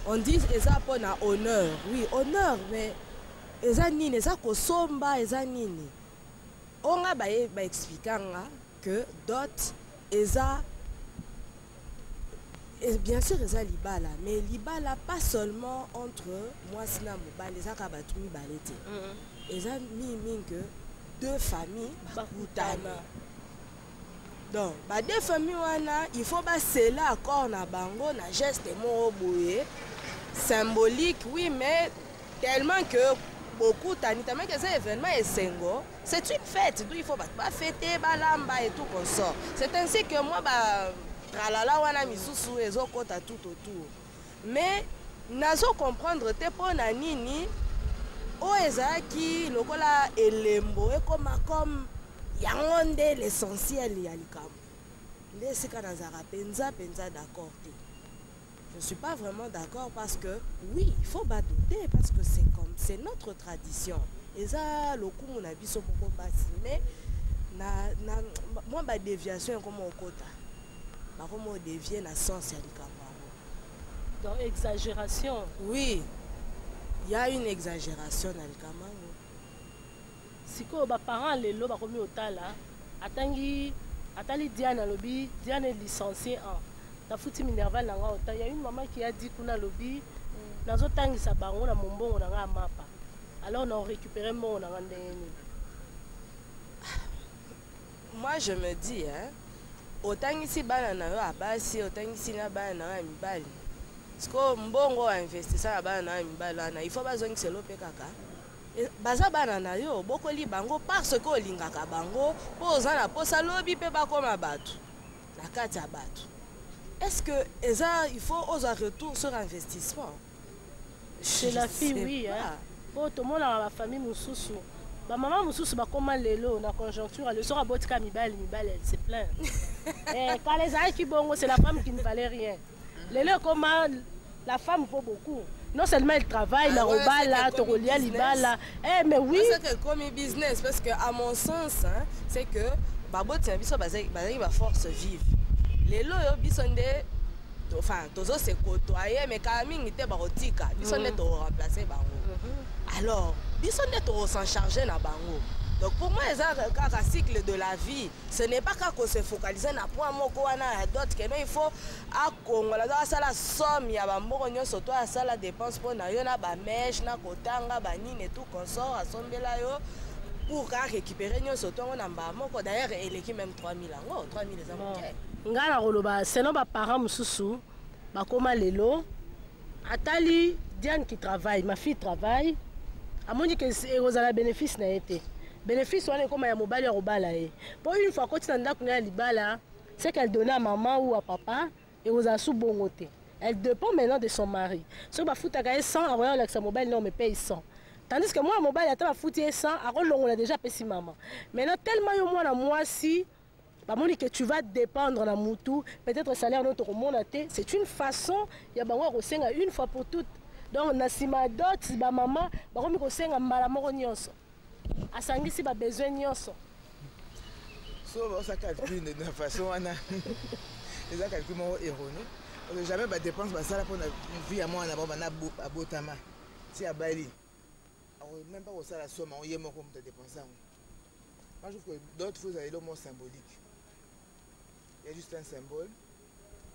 On dit eza mpo na honneur. Oui, honneur, mais eza nini? Eza kosomba? Eza nini? Oyo nga baye baexplika nga que dot eza, et bien sûr eza libala, mais libala pas seulement entre mwasi na mobali, eza kaka bato mibale te. Eza mingimingi que deux familles bakutana. Donc ba deux familles wana, il faut basela accord na bango na geste moko boye symbolique. Oui, mais tellement que bokutani, tellement que eza événement esengo, c'est une fête, d'où il faut bato bafete, balamba et tout consort. C'est ainsi que moi ba tralala wana misusu ezokota tout autour, mais nazo comprendre te mpo na nini oyo ezalaki lokola elembo ekoma comme yango nde l'essentiel ya likambo. Nde esika nazalaka mpenza mpenza d'accord te. Je suis pas vraiment d'accord parce que oui, il faut badoter, parce que c'est comme c'est notre tradition, eza lokumu na biso moko basi. Mais na mwa badéviation ekoma okota, bakoma odévie na sens ya likambo yango. Donc exagération. Oui. Y a une exagération na likambo yango. Sikoyo baparent lelo bakomi otala, atangi, atali Diane, alobi Diane est licenciée en nafuti minerval na nga ota. Ya une maman qui a dit kuna, alobi nazotangisa bango na mombongo na nga ya mapa, alors na récupérer mbongo na nga ndenge nini? Moi je me dis, hein, otangisi bana na yo ya basi, otangisi na bana na yo ya mibali, sikoyo mbongo oyo investisa na bana na yo ya mibali wana, il faut bazongisela mpe kaka. Baza bana na yo, obokoli bango parce que olingaka bango, mpo oza na posa lobi mpe bakóma bato na kati ya bato. Est ce que eza il faut ozwa retour sur investissement? Chez la Je fille, sais oui, pas. hein. Po tomonaka bafamille mosusu, bamama mosusu bakóma lelo na conjoncture lelo, soki abotika mibali mibali, elle se plaint. Kala ezalaki bongo, c'est la femme qui ne valait rien. Lelo ekóma la femme vaut beaucoup. Non seulement elle travaille, na Ah ouais, kobala, c'est que comme tokolia business. libala. Eh, mais oui. C'est que comme business, parce que à mon sens, hein, c'est que baboti na biso bazalaki baforce vive. Lelo oyo biso nde, enfin, tozo se côtoyer, mais kala mingi te bakotika biso nde toremplace bango. Alors biso nde tokos'en charger na bango. Donc pour moi, eza kaka cycle de la vie. Ce n'est pas kaka kose focaliser na point moko wana ya dot, que non, il faut akongola to asala somme ya bambongo nyonso to asala dépense mpo na yo na bamèche, na kotanga banini et tout consort, asombela yo pour ka récupérer nyonso tongo na mbala moko. D'ailleurs eleki même 3000 yango, 3000 eza moke. Ngai na koloba, selon baparent mosusu bakóma lelo, atali Diane qui travaille, ma fille travaille, amoni ke ekozala bénéfice na ye te. Bénéfice wana ekóma ya mobali ya kobala ye, mpo une fois akoti na ndako na ya libala, c'est qu'elle donne à maman ou à papa ekozala su bongo te. Elle dépend maintenant de son mari. Soki bafutaka ye 100, akoya kolakisa mobali: non, me paye 100. Tandis que mwana mobali, ata bafuti ye 100, akolongola déjà, apesi mama. Maintenant, tellement yo mwana mwasi bamoni que tu vas dépendre na mutu, peut-être salaire no tokomona te. C'est une façon ya bango ya kosenga une fois pour toutes. Donc na nsima ya dot, bamama bakomi kosenga mbala moko nyonso, asangisi babesoin nyonso. So baosa calcul na façon wana, eza calcul moko erroné, parce que jamais badépense basala mpona vie ya mwana bango bana abotama ti abali, même pas kosala somme yango ye moko moto adépense yango. Moi je trouve que d'autres fois ezala eloko moko symbolique, il y a juste un symbole.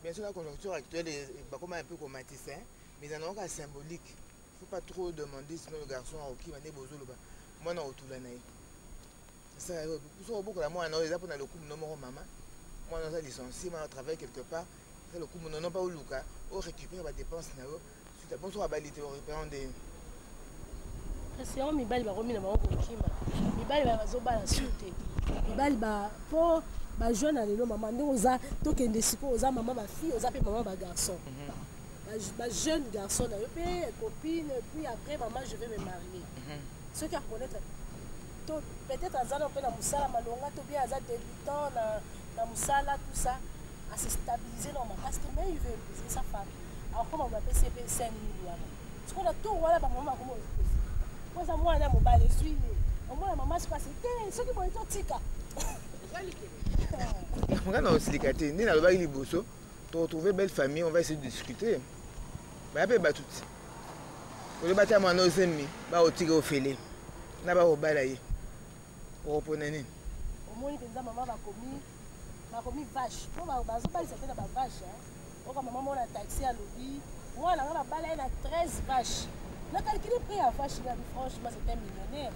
Bien sûr, la conjoncture actuelle bakoma un peu komatisa, mais ezala nango kaka symbolique. Faut pas trop demander, sinon le garçon akokima nde bozoloba mwana otula na ye. Soki obokola mwana oyo, eza mpona lokumu no moko. Mama, mwana oza licencié, mwana travaille quelque part, eza lokumu nono mpa oluka orécupère badépense na yo suite. Bon, soki abali te, orécupère ndeni? Kasi yango mibali bakomi na bango kokima. Mibali bazobala su te. Mibali mpo bajeune na lelo, mama, ndenge oza, tokende sikoyo, oza mama bafille, oza mpe mama bagarçon, bajeune garçon na yo mpe copine, puis après: "Mama, je vais me marier." Soki akonaître to peut-être aza na mpe na mosala malonga to bien aza débutant na mosala, tout ça, ase stabiliser na makasi te, mais il veut épouser sa femme, akokoma bapesi ye mpe 5 mille wana. Sikoyo na tour wana, bamama bakoma po eza mwana ya mobali, ezwi ye omona mama sikoyo ase te, soki boye totika. Nga na osilika te. Nde nalobaki liboso, toretrouver belle famille, on va essayer de discuter. Baya mpe bato ti oloba ta mwana ozemi, baotika ofele na bakobala ye, okopona nini? Omoni mpenza mama, bakomi vache, mpo bazobalisa mpe na bavache. Oka mama mona taxi alobi: "Mwana nga babala ye na 13 vache." Na calcule prix ya vache na, franchement, c'est un millionnaire.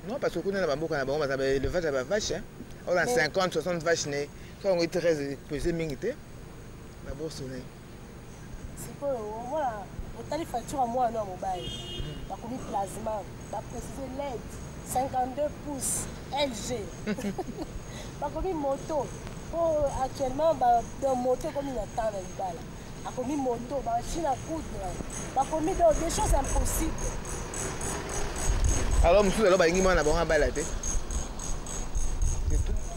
Non, parce que kuna na bamboka na bango baza baélevage ya bavache, oyo na 50 60 vache ne, so yango 13 pese mingi te na bourse na ye. Sikoyo omona, otali facture ya mwana ya mobali, bakomi plasma, baprécise LED 52 pouces LG, bakomi moto, po actuellement moto ekomi na temps na libala, akomi moto, machine à coudre, bakomi donc des choses impossibles. Alors mosusu alo balingi mwana bango abala te,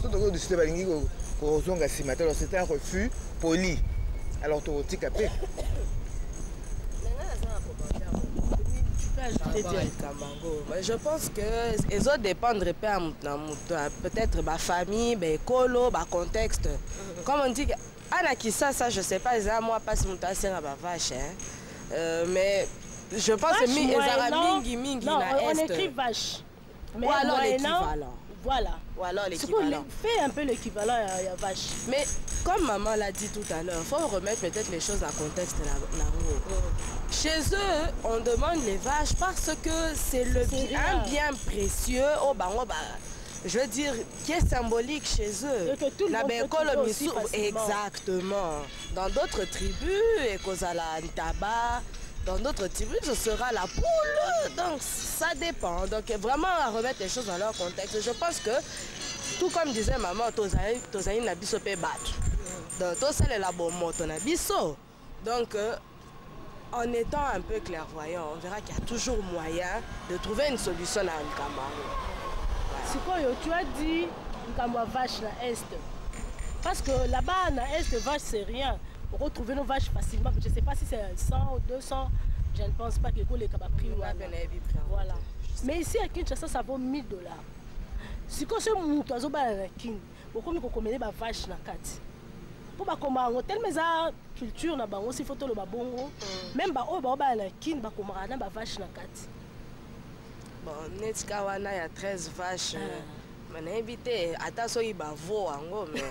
so tokoki discute, balingi kozonga nsima te. Alors c'est un refus poli, alors tokotika mpe. Je pense que ezodépendre mpe ya moto na moto, peut-être bafamille, baekolo, bacontexte. Comme on dit ana Kisasa, je sais pas, eza mwa mpasi moto asenga bavache, hein? Mais Je pense Vache mi ezalaka moyennant- mingi mingi non, na on est. écrit vache. Mais Ou alors moyennant- l'équivalent. Voilà. Ou alors Sikoyo, l'équivalent. Fais un peu l'équivalent ya, ya vache. Mais comme maman l'a dit tout à l'heure, faut remettre peut-être les choses en contexte là-haut. Chez eux, on demande les vaches parce que c'est le C'est bi- rare. un bien précieux. Oh, bah, oh, bah, je veux dire, qui est symbolique chez eux. Et que tout le Na monde peut bekolo trouver aussi misu- facilement. Exactement. Dans d'autres tribus, ekozala ntaba, dans d'autres tribus, ce sera la poule. Donc, ça dépend. Donc, vraiment, à remettre les choses dans leur contexte. Je pense que, tout comme disait maman, tozali tozali na biso pe bato. Donc, tosalela bomoto na biso. Donc, en étant un peu clairvoyant, on verra qu'il y a toujours moyen de trouver une solution à likambo yango. Sikoyo, tu as dit likambo ya vache na est. Parce que là-bas, na est, vache, c'est rien. On retrouve nos vaches facilement. Je ne sais pas si c'est 100 ou 200. Je ne pense pas que les prix wana. Voilà. Mais ici à Kinshasa, ça vaut 1000 dollars. Sikoyo soki moto azobala na Kin, okomi kokomele bavache na kati. Mpo bakoma yango tellement eza culture na bango s'il faut toloba bongo. Même baoyo baobala na Kin bakomaka na bavache na kati. Bon, neti ka wana ya 13 vache, mais nayebi te ata soki bavo yango, mais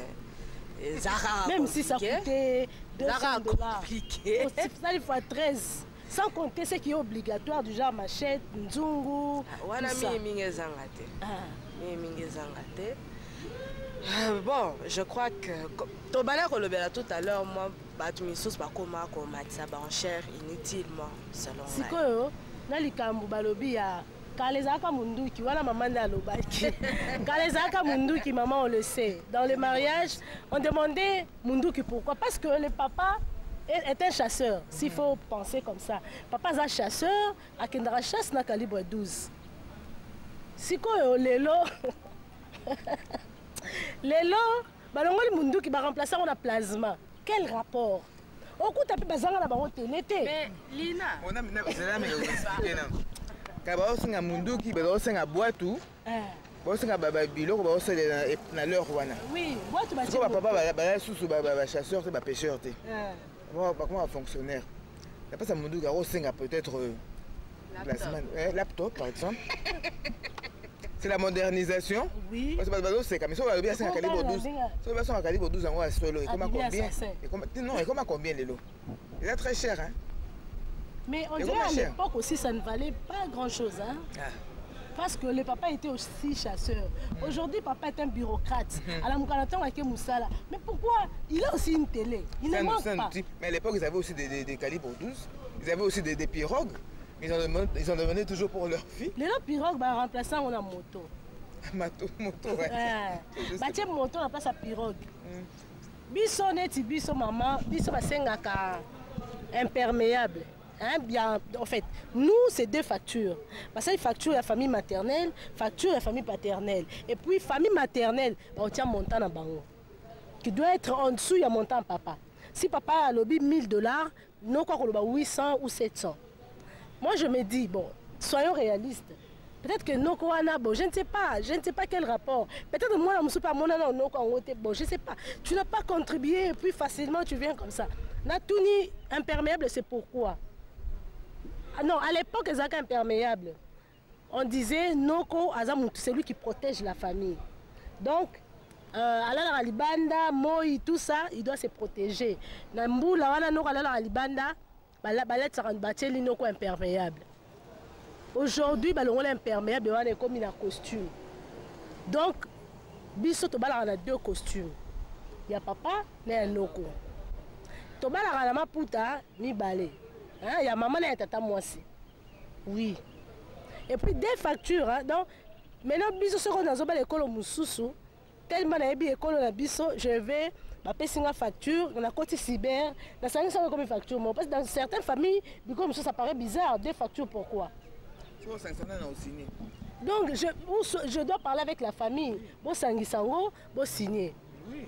eza kaka Même si ça compliqué. coûtait Eza 200 kaka dollars. compliqué. Ça, il faut 13. Sans compter ce qui est obligatoire, du genre machette, nzungu. Wana tout ça. mingi mingi ezanga te, mingi mingi ezanga te. Bon, je crois que tobanda kolobela tout à l'heure, moi bato misusu bakoma komatisa baenchère inutilement, selon ngai. Sikoyo na likambo balobi ya kala ezalaka munduki wana, mama nde alobaki kala ezalaka munduki. Maman, on le sait, dans le mariage on demandait munduki. Pourquoi? Parce que le papa est un chasseur. S'il faut penser comme ça, papa aza chasseur, akendaka chasse na calibre 12. Sikoyo lelo, lelo balongoli munduki, baremplace yango na plasma. Quel rapport? Okuta mpe bazanga na bango tele te. Lina. Kala baosenga munduki, baosenga bwatu, baosenga biloko baosalela na l'heure wana. Oui, bwatu batie. Sikoyo bapapa baza susu bachasseur te, bapêcheur te, bakoma bafonctionnaire. Na mpasa munduki akosenga peut-être plasma, laptop par exemple. C'est la modernisation. Oui. Parce que bazoseka, mais soki balobi asenga calibre 12, soki basenga calibre 12 yango ya solo, ekoma Abimi combien? assassin. Non, ekoma combien lelo? Eza très cher, hein. Mais on Et dirait comment à cher? l'époque aussi, ça ne valait pas grand-chose. Hein? Ah. Parce que le papa était aussi chasseur. Aujourd'hui, papa est un bureaucrate. À la Moukanatan, avec mosala. Mais pourquoi? Il a aussi une télé. Il C'est ne manque c'est un pas. outil. Mais à l'époque, ils avaient aussi des calibres 12, ils avaient aussi des pirogues. Mais ils en demandaient toujours pour leur fille. Les pirogue, bah, remplaçant, on a moto. Moto, moto, ouais. Ouais. Batie moto na place ya pirogue. Biso neti biso mama, biso basengaka imperméable. Hein, bien, en fait, nous, c'est deux factures. Parce que facture la famille maternelle, facture la famille paternelle. Et puis, famille maternelle, bah, on tient montant na bango, qui doit être en dessous, il y a montant papa. Si papa alobi 1000 dollars, nous, quoi, on 800 ou 700. Moi, je me dis, bon, soyons réalistes. Peut-être que noko wana, bon, je ne sais pas, je ne sais pas quel rapport. Peut-être que moi, je ne suis pas mon noko en haut, bon, je ne sais pas. Tu n'as pas contribué et puis facilement tu viens comme ça. Natuni imperméable, c'est pourquoi? Ah non, à l'époque, ils étaient imperméable. On disait noko aza mutu, c'est lui qui protège la famille. Donc, alalaka libanda, moi, tout ça, il doit se protéger. Na mbula wana noko alalaka libanda, balatisaka batieli noko imperméable. Aujourd'hui, balongola imperméable wana, ekomi na costume. Donc, biso tobalaka na deux costumes. Ya papa na ya noko. Tobalaka na maputa mibale. Hein, ya mama na ya tata mwasi. Oui. Et puis des factures, hein, donc maintenant biso soko nazobala ekolo mosusu, tellement nayebi ekolo na biso, je vais bapesi nga facture, nakoti cyber, nasangisi yango ekomi facture moko. Parce que dans certaines familles, bikolo mosusu, ça paraît bizarre, deux factures, pourquoi? Soki osangisa na osigné. Donc je dois parler avec la famille, bosangisa yango, bosigner. Oui.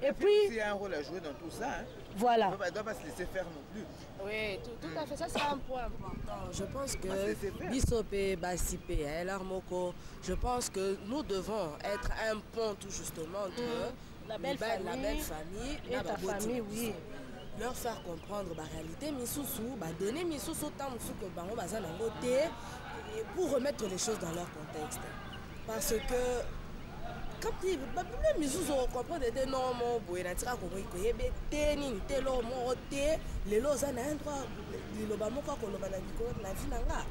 Et puis il y a un rôle à jouer dans tout ça, hein. Voilà. On ne doit pas se laisser faire non plus. Oui, tout à fait. Ça, c'est un point important. Je pense Pas se laisser que faire. biso pe, basi pe, hein, moko, je pense que nous devons être un pont tout justement entre La belle la famille belle famille et na ta baboti famille, na biso. Oui. Leur faire comprendre ba réalité misusu, ba donner misusu tant mosusu que bango baza nango te et pour remettre les choses dans leur contexte. Parce que quand babiblia misusu okocomprendre te non mo boye natika kokoki koyeba te nini te eloko moko te lelo oza na un droit liloba moko akoloba na likolo na vie na nga,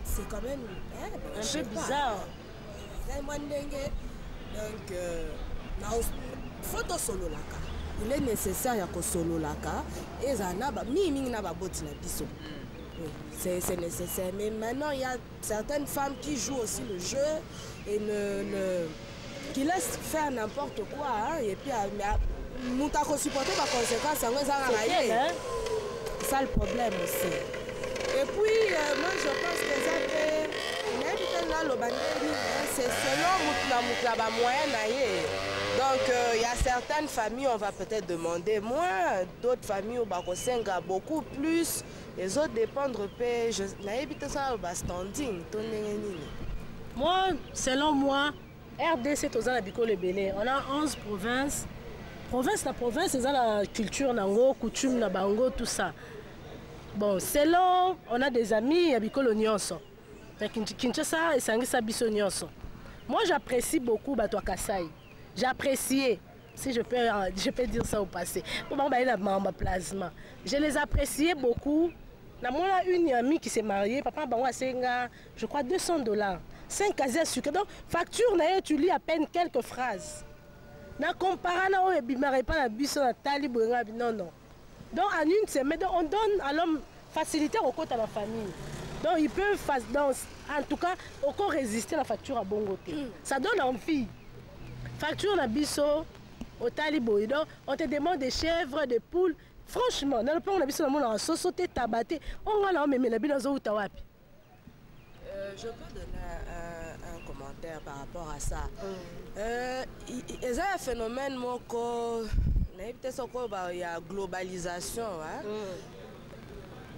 c'est quand même hein, un peu bizarre. Ezali mwa ndenge donc faut tosololaka, il est nécessaire ya kosololaka, ezala na mingimingi na baboti na biso. Oui, c'est nécessaire. Mais maintenant, il y a certaines femmes qui jouent aussi le jeu et ne qui laissent faire n'importe quoi, hein, et puis moto akosupporter baconséquence yango eza kaka ye. C'est ça le problème aussi. Et puis moi je pense que eza mpe, nayebi te naloba ndenge nini, c'est selon motu na motu na bamoyen na ye. Donc il y a certaines familles, on va peut-être demander moins, d'autres familles oyo bakosenga beaucoup plus. Ezodépendre mpe, nayebi te so naloba standing to ndenge nini. Moi, selon moi, RDC toza na bikolo ebele, on a 11 provinces. Province na province eza na culture nango, coutume na bango, tout ça. Bon, selon, on a des amis ya bikolo nyonso na Kinshasa, esangisa biso nyonso. Moi, j'apprécie beaucoup bato ya Kasai. J'appréciais, si je peux dire ça au passé, po bango baye na makambo ya plasma. Je les appréciais beaucoup. Namona une amie qui s'est mariée, papa bango asenga, je crois, 200 $, 5 casiers à sucre. Donc facture na ye, tu lis à peine quelques phrases. Na compara na oyo ebimaka epai na biso, natali boye nga, non, non. Donc en une semaine, donc on donne à l'homme facilité kokota na famille. Donc il peut, donc, en tout cas oko résister la facture à bongo te. Ça donne envie. Facture na biso, otali boye, donc on te demande des chèvres, des poules. Franchement, na lopango na biso namonaka soso te, taba te. Onga na omemela bino azowuta wapi? Je peux donner un commentaire par rapport à ça. Eza un phénomène moko nayebi te soki oyo ya globalisation, hein?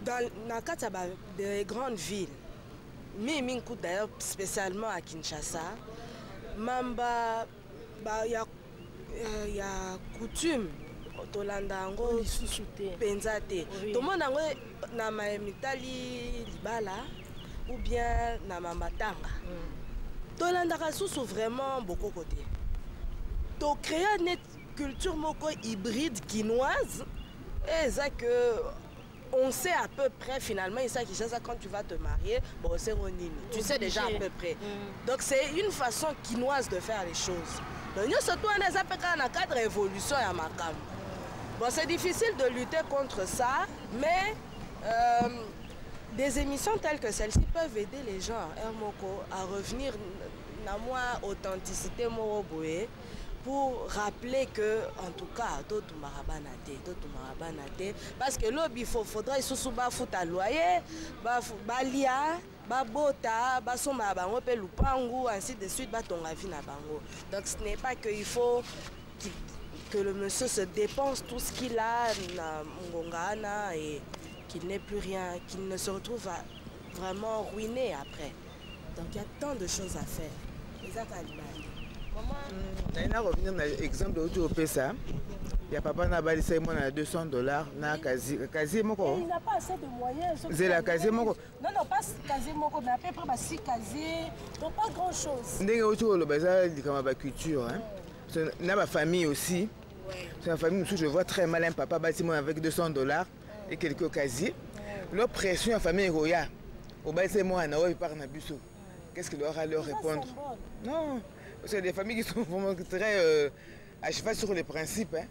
Dans na kati ya des grandes villes mingi kutu, d'ailleurs spécialement à Kinshasa, mamba ba, ya coutume tolanda yango lisusu te. Mpenza te. Tomona yango na mitali libala ou bien na mamatanga, tolandaka susu vraiment bokoko te. Tocréa net culture moko hybride kinoise eza que on sait à peu près finalement ici à Kinshasa, quand tu vas te marier, bon, c'est nini, tu sais déjà à peu près. Donc c'est une façon kinoise de faire les choses. Donc nyonso to wana eza mpe kaka na cadre évolution ya makambo. Bon, c'est difficile de lutter contre ça, mais des émissions telles que celle-ci peuvent aider les gens moko à revenir na mwa authenticité moko boye, pour rappeler que en tout cas totumbaka bana te, totumbaka bana te, parce que lobi faudra lisusu bafuta loyer, balia, babota, basomba bango mpe lupangu, ainsi de suite, batonga vie na bango. Donc ce n'est pas que il faut que le monsieur se dépense tout ce qu'il a na ngonga wana et qu'il n'ait plus rien, qu'il ne se retrouve vraiment ruiné après. Donc il y a tant de choses à faire, eza kaka libala te. Naye na revenir na exemple outi opesa ya papa na abalisa ye mwana na 200 $ na casier moko. Et il n'a pas assez de moyens. Zela, casier moko. Non, non, pas casier moko, mais à peu près bah, six casiers. Donc pas grand-chose. Ndenge outi koloba, eza likambo ya baculture, hein. Parce que na bafamille aussi. Parce que na famille mosusu, je vois très mal un papa bati mwana avec 200 $ et quelques casiers. Leur pression ya famille ekoya: obalisa ye mwana oyo epart na biso. Qu'est-ce qu'il aura à leur répondre? Non, parce qu'il y a des familles qui sont vraiment très à cheval sur les principes, hein.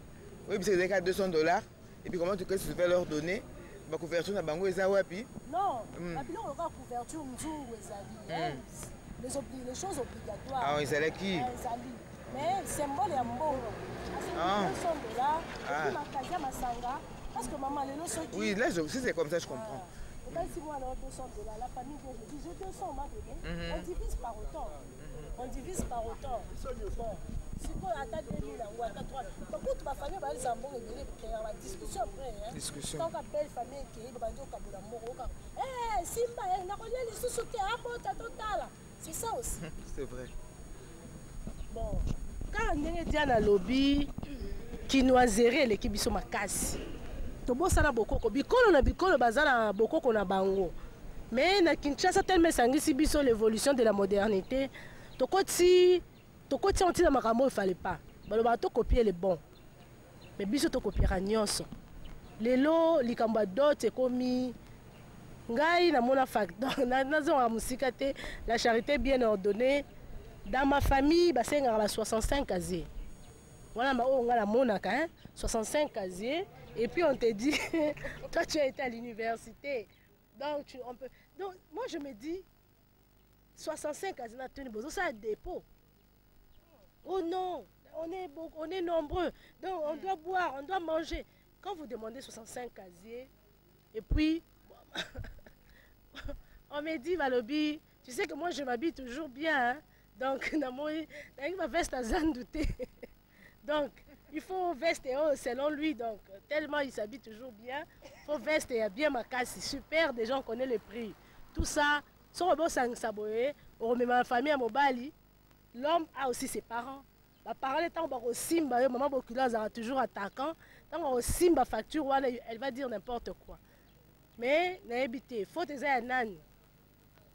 Oui, parce que c'est 200 $. Et puis comment tu, qu'est-ce que tu vas leur donner? Ma couverture na bango eza wapi? Non, biloko lokola couverture, nzungu ezali, hein. Les choses obligatoires. Ah, ezalaki. Ezali. Mais symbole ya mbongo. 200 $, et puis makasi ya masanga. Parce que maman lelo soki Oui, là, si c'est comme ça, je comprends. Obalisi mwana 200 $, la famille vient, je dis j'ai 200, on m'a donné. On divise par autant. On divise par autant. Bon, sikoyo ata 2000 yango, ata 3, bakutu bafamille balisa mbongo ebele, créer badiscussion après, hein. Discussion. Tant belle famille ekei, babandi okabola mbongo okaka simba nakolia lisusu te, abota totala, c'est ça aussi. C'est vrai. Bon, kaka ndenge Diane alobi, kinoiserie eleki biso makasi. Tobosana bokoko. Bikolo na bikolo baza na bokoko na bango. Mais na Kinshasa tellement esangisi biso l'évolution de la modernité, tokoti tokoti yango ntina makambo oyo fallait pas. Balobaka tokopier le bon. Mais biso tokopiaka nyonso. Lelo likambo ya dot ekomi ngai namona facteur nazongaka mosika te la charité bien ordonnée dans ma famille basengaka ba 65 casier wana ma oyo ngai namonaka hein 65 casier et puis on te dit toi tu as été à l'université donc tu, on peut donc moi je me dis 65 casier na tuni bozosala dépôt. Oh non, on est, beaucoup, on est nombreux. Donc on doit boire, on doit manger. Quand vous demandez 65 casiers, et puis, on me dit, Valobi, tu sais que moi je m'habille toujours bien. Hein? Donc, ma veste à douter. Donc, il faut veste et oh, selon lui, donc, tellement il s'habille toujours bien, il faut veste et bien ma casse, super, déjà on connaît le prix. Tout ça, sans robot sangisaboye, on remet ma famille à Mobali, l'homme a aussi ses parents. Baparent ntango bakosimba yo mama bokilo azalaka toujours attaquant ntango akosimba facture wana elle va dire n'importe quoi. Mais nayebi te faute eza ya nani,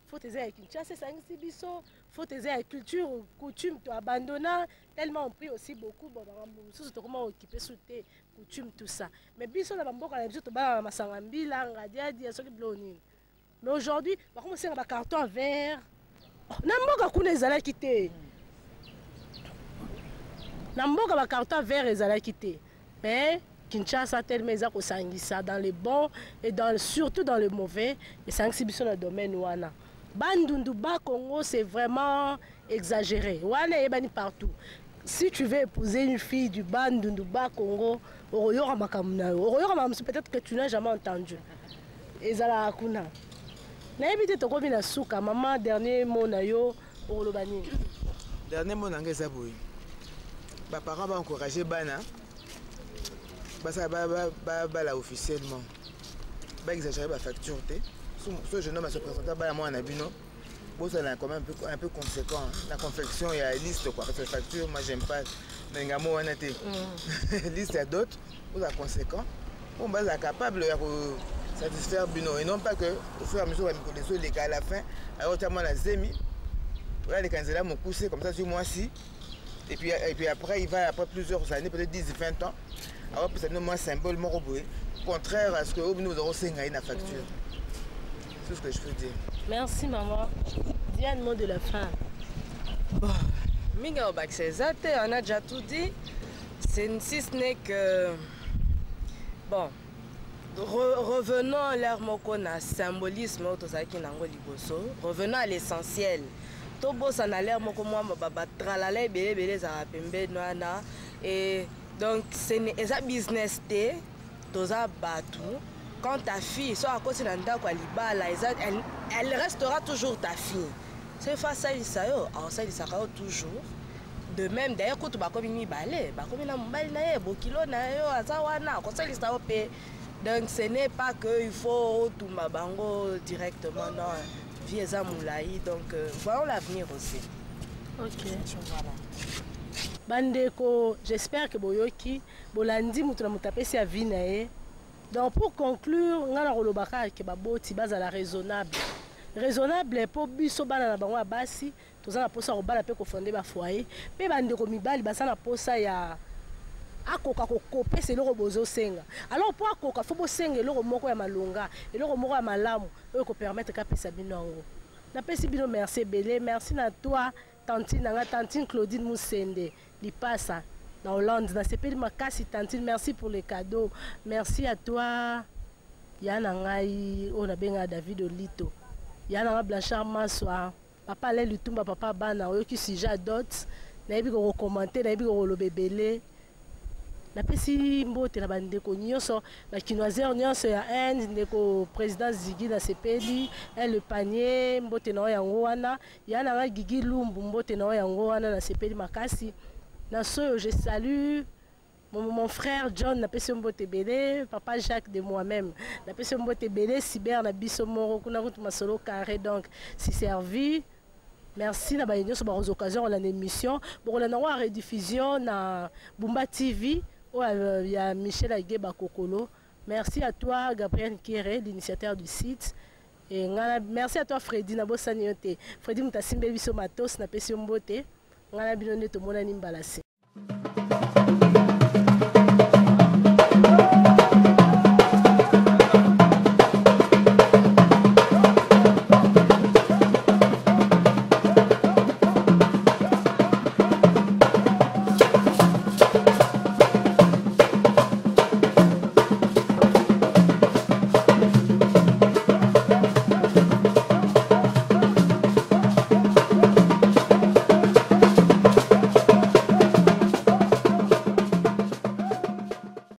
faute eza ya Kinshasa esangisi biso, faute eza ya culture coutume to abandonna tellement on prie aussi beaucoup. Bon, makambo mosusu tokoma okipe su te coutume tout ça, mais biso na bamboka na biso tobalaka masanga mbila ngadiadia soki biloko nini. Mais aujourd'hui bakoma osenga bacarton vert na mboka kuna ezalaki te, na mboka bacarton vert ezalaki te. Mais Kinshasa tellement eza kosangisa dans le bon et dans, surtout dans le mauvais, esangisi biso na domaine wana. Bandundu ba Congo c'est vraiment exagéré wana eyebani partout. Si tu veux épouser une fille du Bandundu ba Congo, okoyoka makambo na yo, okoyoka makambo peut-être que tu n'as jamais entendu. Ezalaka kuna. Nayebi te, tokomi na suka. Mama, dernier mot na yo okoloba nini? Dernier mot na ngai eza boye: baparent baencourage bana basala babala officiellement, baexagéré bafacture te. So jeune homme ase présente bala mwana na bino, bozala quand même un peu conséquent la confection ya liste quoi, parce que facture, moi j'aime pas nalinga mo wana te. Liste ya dot, bozala conséquent po bazala capable ya satisfaire bino et non pas que au fur et à mesure bamikolo ezoleka, à la fin ayota mwana zemi oyo aleka nzela mokuse comme ça zwi mwasi et puis après il va après plusieurs années, peut-être 10 20 ans, awapesa bino mwa symbole moko boye contraire à ce que oyo bino bozala kosenga ye na facture. C'est tout ce que je peux dire. Merci maman. Diane, mot de la fin. Bon, mingi akobakisa eza te, on a déjà tout dit. C'est si ce n'est que bon, revenons l'heure moko na symbolisme oyo tozalaki nango liboso, revenons à l'essentiel. Tobosana l'heure moko mwa batralala ebele ebele ezalaka pembeni wana. Et donc eza business te, toza bato. Quand ta fille so akoti na ndako ya libala, eza elle restera toujours ta fille. So ifo asalisa yo, akosalisaka yo toujours. De même d'ailleurs, kutu bakomi mibale, bakomi na mobali na ye, bokilo na yo aza wana, akosalisa yo mpe. Donc ce n'est pas que il faut otumba bango directement, non. Vie eza molai, donc voyons l'avenir aussi. Ok. Voilà. Bandeko, j'espère que boyoki, bolandi moto na moto apesi avis na ye. Donc pour conclure, ngai na koloba kaka ke baboti bazala raisonnable, raisonnable mpo biso bana na bango ya basi toza na mposa ya kobala mpe kofonder bafoyer, mpe bandeko mibali baza na mposa ya akoka kokopesa eloko bozosenga. Alors mpo akoka, fo bosenga eloko moko ya malonga, eloko moko ya malamu oyo kopermettre kapesa bino yango. Napesi bino merci ebele. Merci na toi, tantine na nga, tantine Claudine Musende Lipasa na Hollande. Nasepeli makasi, tantine, merci pour les cadeaux. Merci à toi, ya na ngai oyo nabengaka David Olito, ya na nga Blanchard Maswa, papa Alain Lutumba, papa bana. Oyoki sujet ya dot, nayebi kokocommenter, nayebi kokoloba ebele. Napesi mbote na bandeko nyonso, bakinoiseur nyonso ya Inde, ndeko président Zigi, nasepeli le panier, mbote na yo yango wana. Ya na ngai Gigi Lumbu, mbote na yo yango wana, nasepeli makasi. Na soyo, je salue mon frère John, napesi yo mbote ebele. Papa Jacques de moi-même, napesi yo mbote ebele. Cyber na biso moko kuna kutu masolo carré, donc si servi. Merci na baye nyonso bakozwa occasion kolanda émission. Bokolanda yango ya rediffusion na Bumba TV oyo ya Michel Age Bakokolo. Merci à toi Gabriel Nkere, l'initiateur du site. Et nga merci à toi Freddy, nabosani yo te. Freddy moto asimbeli biso matos, napesi yo mbote. Nga na bino nde tomonani mbala se.